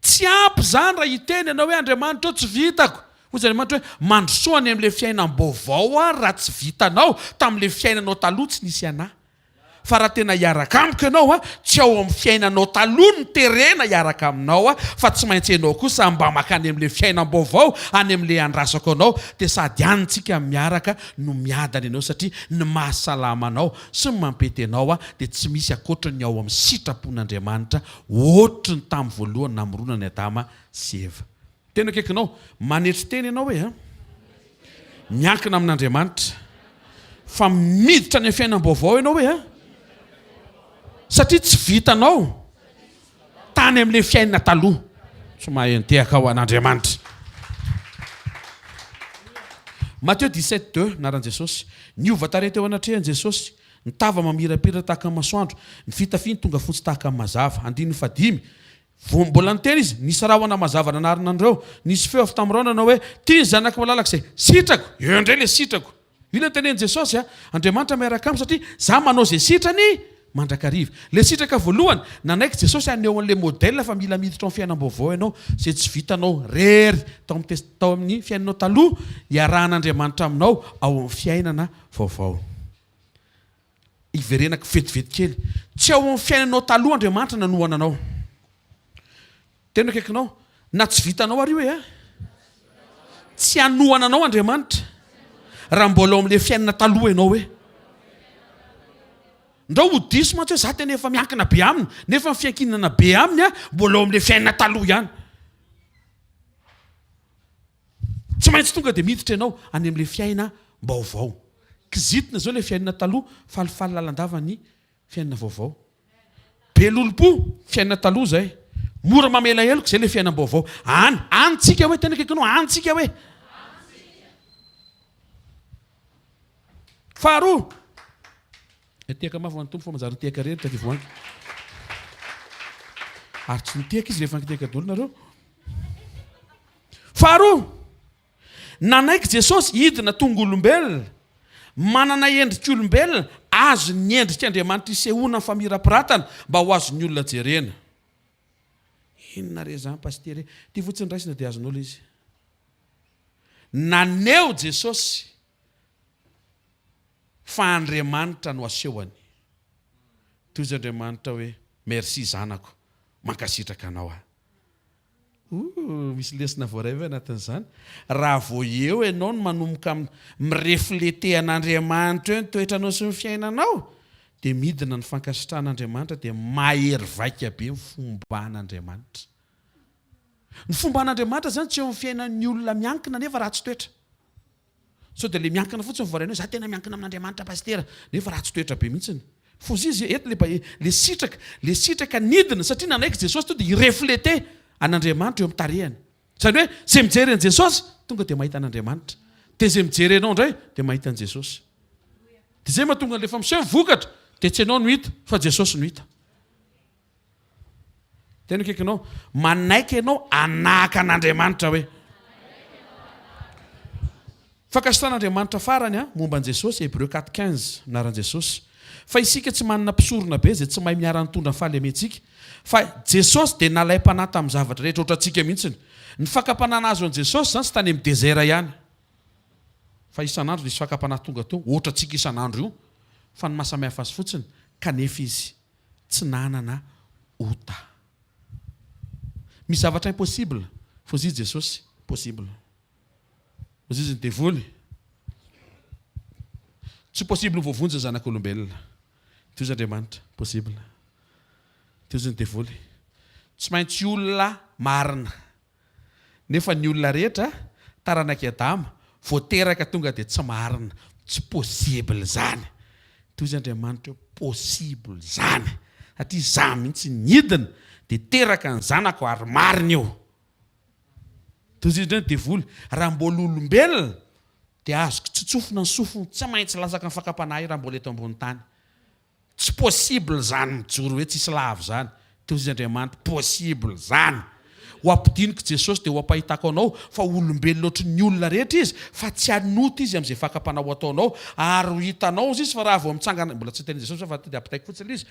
Tsy ampy izany raha hiteny ianao hoe Andriamanitra ô tsy vitako. Hoy izy Andriamanitra hoe mandrosoa any amin'ilay fiainam-baovao ary raha tsy vitanao tamin'ilay fiainanao taloha tsy nisy anà. Fa raha tena hiaraka amiko ianao a, tsy ao amin'ny fiainanao taloha no terena hiaraka aminao aho fa tsy maintsy ianao kosa mba mankany amin'ilay fiainam-baovao any amin'ilay andrasako anao dia sady any tsika miaraka no miadana ianao satria ny mahasalama anao sy ny mampety anao dia tsy misy ankoatra ny ao amin'ny sitrapon'Andriamanitra ohatry ny tamin'ny voalohany namoronany Adama sy Eva. Tena akaikinao. Manetry tena ianao hoe a? Miankina amin'Andriamanitra. Fa miditra any amin'ny fiainam-baovao ianao hoe a? Satria tsy vitanao tany amin'ilay fiainana taloha. Tsy mahay nitehaka ho an'Andriamanitra. Matio 17, 2, Anaran'i Jesosy. Niova tarehy teo anatrehan'i Jesosy, ny tava mamirapiratra tahaka ny masoandro, ny fitafiany tonga fotsy tahaka ny mazava. Andininy fahadimy. Vao mbola niteny izy, nisy rahona mazava nanarona an'ireo. Nisy feo avy tamin'ny rahona nanao hoe, Ity ny Zanako malalako izay sitrako. Eo indray ilay sitrako. Io ilay notenenin'i Jesosy a! Andriamanitra miaraka amiko satria za manao izay sitrany mandrakariva. Ilay sitraka voalohany, nanaiky Jesosy haneho an'ilay modèle fa mila miditra ao amin'ny fiainam-baovao ianao, izay tsy vitanao rery tao amin'ny test tao amin'ny fiainanao taloha, iarahan'Andriamanitra aminao ao amin'ny fiainana vaovao. Hiverenako vetivety kely. Tsy ao amin'ny fiainanao taloha Andriamanitra nanohana anao. Tena akaikinao. Na tsy vitanao ary io e. Tsy hanohana anao Andriamanitra raha mbola ao amin'ilay fiainana taloha ianao hoe. Ndrao ho diso mantsy hoe za tena efa miankina be aminy nefa ny fiankinana be aminy a mbola ao amin'ilay fiainana taloha ihany. Tsy maintsy tonga dia miditra ianao any amin'ilay fiainam-baovao. Kizitina izao ilay fiainana taloha, falifaly lalandava ny fiainana vaovao. Be lolompo, fiainana taloha izay. Mora mamela heloka, izay ilay fiainam-baovao. Any, any tsika hoe, tena akaikinao, any tsika hoe. Faharoa, nitehaka mafy ho an'ny Tompo fa manjary nitehaka irery taty Voahangy. Ary tsy nitehaka izy rehefa nitehaka daholo nareo. Faharoa, nanaiky Jesosy hidina tonga olombelona, manana endrik'olombelona, azon'ny endrik'Andriamanitra isehoana ny famirapiratana mba ho azon'ny olona jerena. Inona re izany Pasitera e? Ity fotsiny raisina dia azonao ilay izy. Naneho Jesosy fa Andriamanitra no asehony. Toy izy Andriamanitra hoe, Merci zanako, mankasitraka anao aho. Ooh, misy lesona voaray ve anatin'izany? Raha vao eo ianao no manomboka mi-refleter an'Andriamanitra eo ny toetranao sy ny fiainanao, dia midina ny fankasitrahan'Andriamanitra dia mahery vaika be ny fomban'Andriamanitra. Ny fomban'Andriamanitra izany tsy eo amin'ny fiainan'ny olona miankina nefa ratsy toetra. Sao dia le miankina fotsiny voarainao hoe za tena miankina amin'Andriamanitra Pasitera nefa ratsy toetra be mihitsiny. Foza izy eto le le sitraka le sitraka nidina satria nanaiky Jesosy to dia hi-refleter an'Andriamanitra eo amin'ny tarehiny. Izany hoe izay mijery an'i Jesosy tonga dia mahita an'Andriamanitra. Dia izay mijery anao indray dia mahita an'i Jesosy. Dia izay mahatonga an'ilay efa miseho ny vokatra dia tsy ianao no hita fa Jesosy no hita. Tena akaikinao. Manaiky ianao hanahaka an'Andriamanitra hoe. Fankasitrahan'Andriamanitra farany a, momba an'i Jesosy, Hébreux 4, 15, anaran'i Jesosy. Fa isika tsy manana mpisorona be izay tsy mahay miara-nitondra ny fahalementsika. Fa Jesosy dia nalaim-panahy tamin'ny zavatra rehetra ohatrantsika mihitsiny. Ny fakam-panahy nahazo an'i Jesosy izany tsy tany amin'ny désert ihany. Fa isan'andro nisy fakam-panahy tonga teo, ohatrantsika isan'andro io. Fa ny mahasamihafa azy fotsiny, kanefa izy tsy nanana ota. Misy zavatra impossible, f'hozy izy Jesosy, possible. Hozy izy ny devoly, tsy possible ho voavonjy ny zanak'olombelona. Toy izy Andriamanitra, possible. Toy izy ny devoly, tsy maintsy olona marina. Nefa ny olona rehetra taranak'i Adama vao teraka tonga dia tsy marina, tsy possible izany. Toy izy Andriamanitra hoe possible izany satria izaho mihitsy nidina dia teraka ny zanako ary marina io. Toy izy indray ny devoly, raha mbola olombelona dia azoko tsotsofina ny sofiny, tsy maintsy latsaka ny fakam-panahy raha mbola eto ambony tany. Tsy possible zany mijoro hoe tsisy lavo zany. Toy izy Andriamanitra, possible zany. Ho ampidiniko Jesosy dia ho ampahitako anao fa olombelona ohatry ny olona rehetra izy fa tsy hanota izy amin'izay fakam-panahy ho ataonao ary ho hitanao izy fa raha vao mitsangana, mbola tsy niteny Jesosy aho fa dia ampitaiko fotsiny ilay izy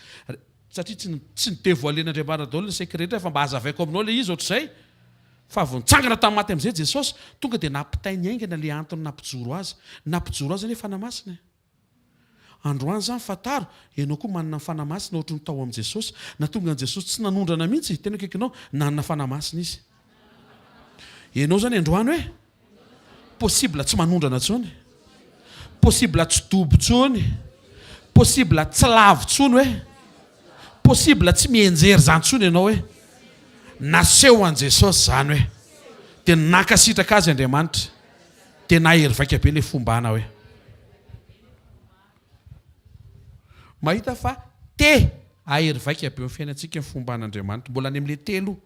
satria tsy tsy ni-devoiler-n'Andriamanitra daholo ny secret rehetra fa mba hazavaiko aminao ilay izy ohatr'izay fa vao nitsangana tamin'ny maty amin'izay Jesosy tonga dia nampitainy haingana ilay antony nampijoro azy. Nampijoro azy anie Fanahy Masina e. Androany izany fantaro, ianao koa manana ny Fanahy Masina ohatry ny tao amin'i Jesosy. Nahatonga an'i Jesosy tsy nanondrana mihitsy, tena akaikinao, nanana Fanahy Masina Izy. Ianao izany androany hoe, possible tsy manondrana intsony, possible tsy dobo intsony, possible tsy lavo intsony hoe, possible tsy mienjery izany intsony ianao hoe, naseho an'i Jesosy izany hoe, dia nankasitraka azy Andriamanitra. Dia nahery vaika be ilay fombana hoe. Mahita fa te hahery vaika be eo amin'ny fiainantsika ny fomban'Andriamanitra. Mbola any amin'ilay te aloha.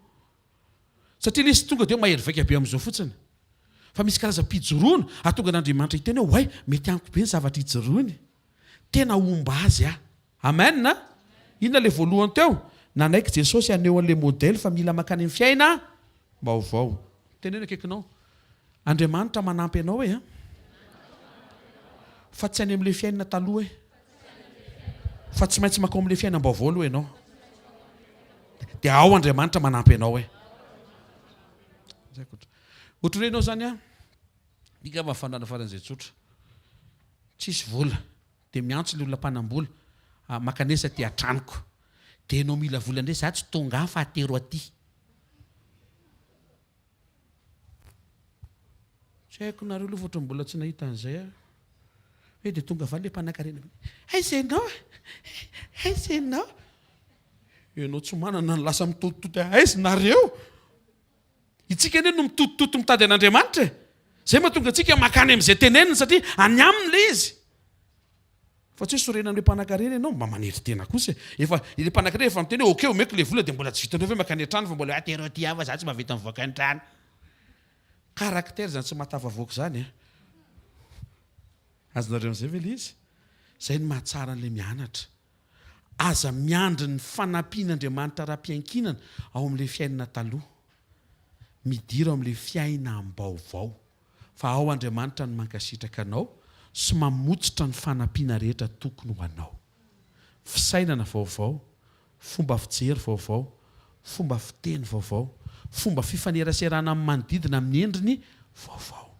Satria ilay izy tonga dia mahery vaika be amin'izao fotsiny. Fa misy karazam-pijoroana hahatonga an'Andriamanitra hiteny hoe, oay, mety amiko be ny zavatra ijoroany. Tena homba azy aho. Amen a! Inona ilay voalohany teo? Nanaiky Jesosy haneho an'ilay modèle fa mila mankany amin'ny fiainam-baovao. Teneno akaikinao, Andriamanitra manampy anao e! Fa tsy any amin'ilay fiainana taloha e! Fa tsy maintsy mankao amin'ilay fiainam-baovao aloha ianao. Dia ao Andriamanitra manampy anao e! Ohatran'ny hoe ianao izany an, angamba fandrana faran'izay tsotra. Tsisy vola. Dia miantso ilay olona mpanambola, ah, mankanesa aty an-tranoko. Dia ianao mila vola indray, za tsy tonga any fa atero aty. Tsy haiko nareo aloha fa ohatran'ny mbola tsy nahita an'izay aho. Hoe dia tonga avy any ilay mpanankarena. Aiza ianao? Aiza ianao? Ianao tsy manana ny lasa mitotitoty aiza nareo? Itsika anie no mitotitoto mitady an'Andriamanitra e! Zay mahatonga antsika mankany amin'izay teneniny satria any aminy ilay izy. Fa tsy hoe sorena amin'ilay mpanankarena ianao, mba manery tena kosa e! Efa, ilay mpanankarena efa miteny hoe ok omeko ilay vola dia mbola tsy vitanao ve mankany an-trano fa mbola hoe atero aty aho fa za tsy mahavita mivoaka ny trano. Caractère izany tsy mahatafavoaka izany e! Azonareo amin'izay ve ilay izy? Izay no mahatsara an'ilay mianatra. Aza miandry ny fanampian'Andriamanitra ara-piankinana ao amin'ilay fiainana taloha. Midira ao amin'ilay fiainam-baovao, fa ao Andriamanitra no mankasitraka anao sy mamotsitra ny fanampiana rehetra tokony ho anao. Fisainana vaovao, fomba fijery vaovao, fomba fiteny vaovao, fomba fifaneraserana amin'ny manodidina amin'ny endriny vaovao,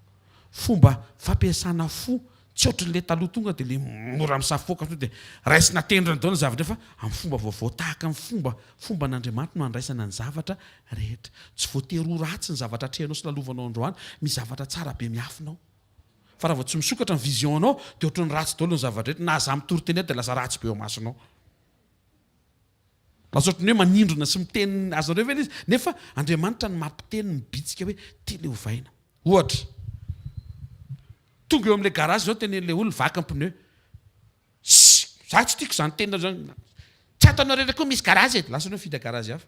fomba fampiasana fo. Tsy ohatran'ilay taloha tonga dia ilay mora misafoaka tonga dia raisina tendrony daholo ny zavatra fa amin'ny fomba vaovao tahaka ny fomba fomban'Andriamanitra no andraisana ny zavatra rehetra. Tsy voatery ho ratsy ny zavatra atrehanao sy lalovanao androany, misy zavatra tsara be miafina ao. Fa raha vao tsy misokatra ny vision-nao dia ohatran'ny ratsy daholo ny zavatra rehetra, na za mitory teny eto dia lasa ratsy be eo imasonao. Lasa ohatran'ny hoe manindrona sy miteny azonareo ve ilay izy? Nefa Andriamanitra no mampiteny mibitsika hoe ty ilay ovaina. Ohatra, tonga eo amin'ilay garage izao tenenin'ilay olona vaky ny pneu. Sss! Za tsy tiako izany teninareo izany. Tsy ataonareo indray koa misy garage e! Lasa ianao mifidy garage hafa.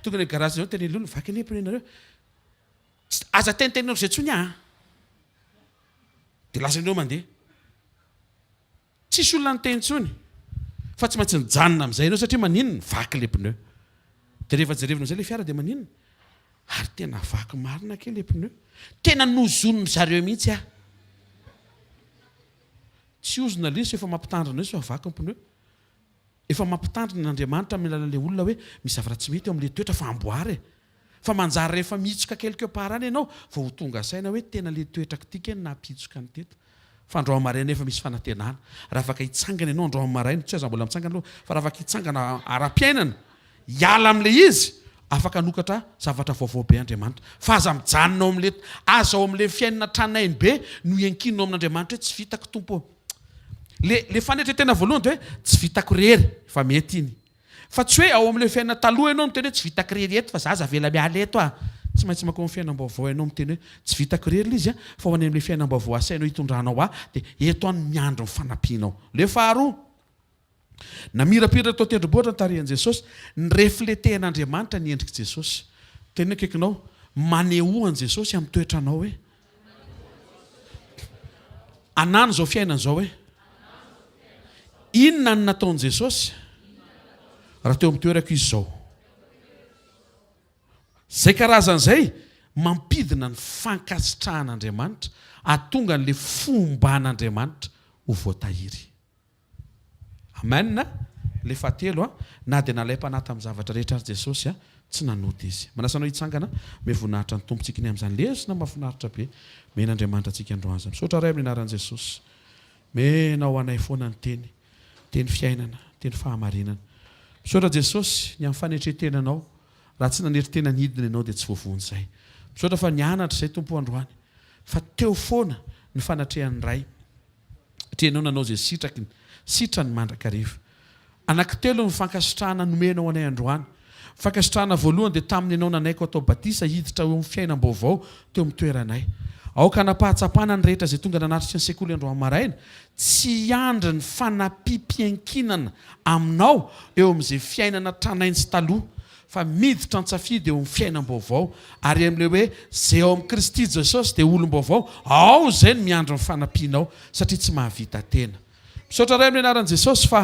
Tonga any amin'ny garage izao tenenin'ilay olona vaky anie pneu-nareo. Aza tenitenenao izay intsony aho an! Dia lasa ianao mandeha. Tsisy olona niteny intsony fa tsy maintsy nijanona amin'izay ianao satria maninona? Vaky ilay pneu. Dia rehefa jerevina amin'izay ilay fiara dia maninona? Ary tena vaky marina kay ilay pneu. Tena nozonin-dry zareo mihitsy aho. Tsy ozona lesy efa mampitandrina io fa vaky ny pneu. Efa mampitandrina Andriamanitra amin'ny alalan'ilay olona hoe misy zavatra tsy mety eo amin'ilay toetra fa amboary e. Fa manjary rehefa mihitsoka quelque part any ianao vao ho tonga saina hoe tena ilay toetrako ity kay no nampihitsoka ny teto. Fa androany maraina efa misy fanantenana. Raha afaka hitsangana ianao androany maraina, tsy aza mbola mitsangana aloha, fa raha afaka hitsangana ara-piainana, hiala amin'ilay izy, afaka hanokatra zavatra vaovao be Andriamanitra. Fa aza mijanona ao amin'ilay, aza ao amin'ilay fiainana tranainy be no iankinina ao amin'Andriamanitra hoe tsy vitako Tompo ô. Le le fanetretena voalohany dia hoe tsy vitako irery, efa mety iny. Fa tsy hoe ao amin'ilay fiainana taloha ianao miteny hoe tsy vitako irery eto fa za aza avela miala eto ah. Tsy maintsy mankao amin'ny fiainam-baovao ianao miteny hoe tsy vitako irery ilay izy ah, fa ho any amin'ilay fiainam-baovao asainao hitondranao ahy dia eto aho no miandry ny fanampianao. Le faharoa, Namirapiratra tao an-tendrombohitra ny tarehin'i Jesosy, nirefletehan'Andriamanitra ny endrik'i Jesosy. Teneno akaikinao, manehoa an'i Jesosy amin'ny toetranao hoe. Anano izao fiainana izao hoe. Inona no nataon'i Jesosy raha teo amin'ny toerako izy izao? Izay karazana izay mampidina ny fankasitrahan'Andriamanitra, ahatonga an'ilay fomban'Andriamanitra ho voatahiry. Amen Le fahatelo a, na dia nalaim-panahy tamin'ny zavatra rehetra ary Jesosy a, tsy nanota Izy. Manasa anao hitsangana, omeo voninahitra ny Tompontsika ny amin'izany lesona mahafinaritra be omen'Andriamanitra antsika androany izany. Misaotra Ray amin'ny anaran'i Jesosy. Omenao ho anay foana ny teny, teny fiainana, teny fahamarinana. Misaotra Jesosy ny amin'ny fanetren-tenanao. Raha tsy nanetry tena nidina Ianao dia tsy voavonjy izahay. Misaotra fa nianatra izay Tompo androany fa teo foana ny fanatrehan'ny Ray. Satria ianao nanao izay sitraky ny sitrany mandrakariva. Anankitelo ny fankasitrahana nomenao anay androany. Ny fankasitrahana voalohany dia tamin'ny ianao nanaiky ho atao batisa hiditra eo amin'ny fiainam-baovao teo amin'ny toeranay. Aoka hanam-pahatsapana ny rehetra izay tonga nanatrika ny sekoly androany maraina, tsy hiandry ny fanampiam-piankinana aminao eo amin'izay fiainana tranainy sy taloha, fa miditra an-tsafidy eo amin'ny fiainam-baovao, ary amin'ilay hoe izay ao amin'i Kristy Jesosy dia olom-baovao, ao izay no miandry ny fanampianao, satria tsy mahavita tena. Misaotra Ray amin'ny anaran'i Jesosy fa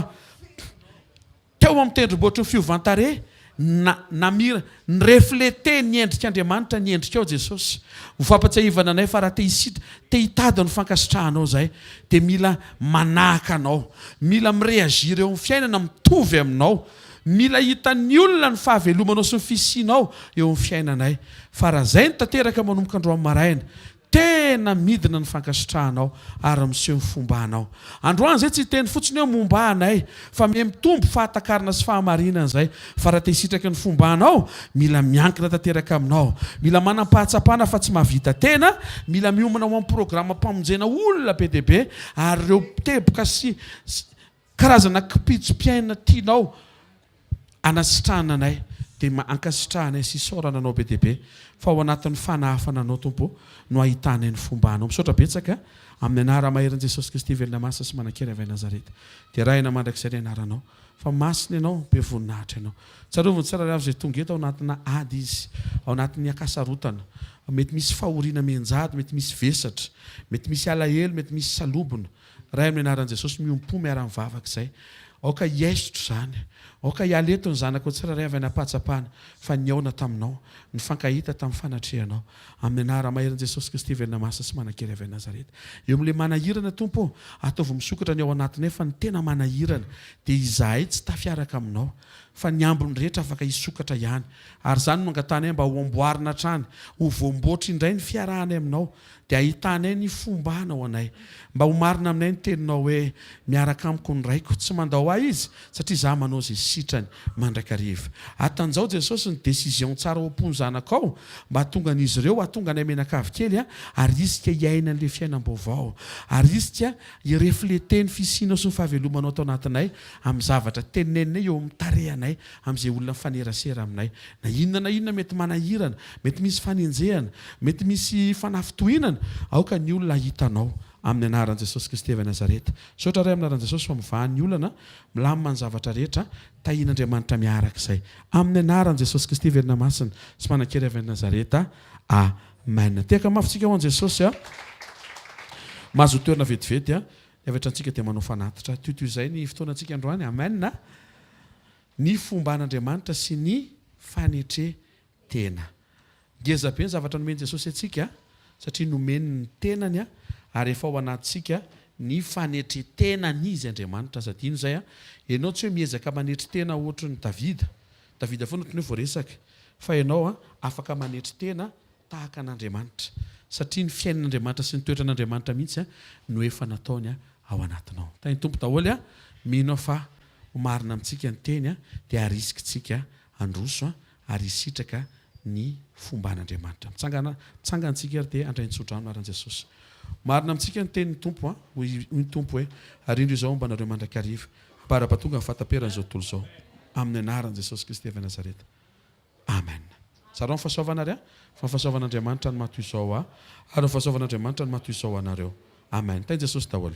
teo amin'ny tendrombohitry ny fiovan-tarehy, na, namira, ni-refleter ny endrik'Andriamanitra ny endrikao Jesosy. Ho fampatsiahivana anay fa raha te hisitra, te hitady ny fankasitrahanao izahay, dia mila manahaka Anao, mila mi-reagir eo amin'ny fiainana mitovy Aminao, Mila hitan'ny olona ny fahavelomanao sy ny fisianao eo amin'ny fiainanay. Fa raha izay no tanteraka manomboka androany maraina, tena midina ny fankasitrahanao ary miseho ny fombanao. Androany izay tsy hiteny fotsiny hoe momba anay, fa miha mitombo fahatakarana sy fahamarinana izay. Fa raha te hisitraka ny fombanao, mila miankina tanteraka aminao. Mila manam-pahatsapana fa tsy mahavita tena, mila miomana ho amin'ny programam-pamonjena olona be dia be ary ireo teboka sy Karazana kipitsom-piainana tianao anasitrahana anay dia ankasitrahanay sy isaorana anao be dia be fa ao anatin'ny fanahafana anao Tompo ô no ahitanay ny fombanao. Misaotra betsaka amin'ny anara-maherin'i Jesosy Kristy velona masina sy manan-kery avy any Nazareta. Derahina mandrakizay ny anaranao fa masina ianao, be voninahitra ianao. Tsarovy ny tsirairay avy izay tonga eto ao anatina ady izy, ao anatin'ny ankasarotana, mety misy fahoriana mianjady, mety misy vesatra, mety misy alahelo, mety misy salobona. Ray amin'ny anaran'i Jesosy miombom-po miara-mivavaka izay. Aoka hiaisotra izany. Aoka hiala eto ny zanakao tsirairay avy any am-pahatsapana fa nihaona taminao, nifankahita tamin'ny fanatrehanao. Amin'ny anara-maherin'i Jesosy Kristy velona masina sy manan-kery avy any Nazareta. Eo amin'ilay manahirana Tompo ô, ataovy misokatra ny ao anatinay fa ny tena manahirana dia izahay tsy tafiaraka aminao fa ny ambiny rehetra afaka hisokatra ihany. Ary izany no angatahanay mba ho amboarina hatrany, ho voamboatra indray ny fiarahanay aminao dia ahitanay ny fombanao anay. Mba ho marina aminay ny teninao hoe, Miaraka amiko ny Raiko. Tsy mandao ahy Izy, satria izaho manao izay sitrany mandrakariva. Atanjao Jesosy ny décision tsara ao am-pon'ny zanakao, mba hahatonga an'izy ireo, hahatonga anay mianakavy kely, ary isika hiaina an'ilay fiainam-baovao. Ary isika hi-refleter ny fisianao sy ny fahavelomanao ato anatinay, amin'ny zavatra teneninay eo amin'ny tarehanay, amin'izay olona mifanerasera aminay. Na inona na inona mety manahirana, mety misy fanenjehana, mety misy fanafintohinana, aoka ny olona hahita anao, amin'ny anaran'i Jesosy Kristy avy Nazareta. Misaotra Ray amin'ny anaran'i Jesosy fa mivaha ny olana, milamina ny zavatra rehetra, tahian'Andriamanitra miaraka izay. Amin'ny anaran'i Jesosy Kristy velona masina sy manan-kery avy any Nazareta. Amen. Tehaka mafy tsika ho an'i Jesosy a. Mahazo toerana vetivety a. Ny avy hatrany tsika dia manao fanatitra. Toy toy izay ny fotoanantsika androany. Amen. Ny fomban'Andriamanitra sy ny fanetre-tena. Ngeza be ny zavatra nomen'i Jesosy antsika satria nomeny ny tenany ary efa ao anatintsika ny fanetre-tenany Izy Andriamanitra. Aza adino izay a! Ianao tsy hoe miezaka manetry tena ohatry ny Davida. Davida foana ohatry ny hoe voaresaka. Fa ianao afaka manetry tena tahaka an'Andriamanitra, satria ny fiainan'Andriamanitra sy ny toetran'Andriamanitra mihitsy no efa nataony ao anatinao. Tahin'ny Tompo daholo a! Mino aho fa ho marina amintsika ny teny dia harisika-tsika handroso ary hisitraka ny fomban'Andriamanitra. Mitsangana, mitsangana tsika ary dia handray ny tsodrano anaran'i Jesosy. Marina amintsika ny tenin'ny Tompo a! Hoy ny Tompo hoe, Ary indro izaho homba anareo mandrakariva, ambara-pahatonga ny fahataperan'izao tontolo izao. Amin'ny anaran'i Jesosy Kristy avy Nazareta. Amen. Zarao ny fahasoavana ary a, fa ny fahasoavan'Andriamanitra no maha toy izao ahy, ary ny fahasoavan'Andriamanitra no maha toy izao anareo. Amen. Tahin'i Jesosy daholo.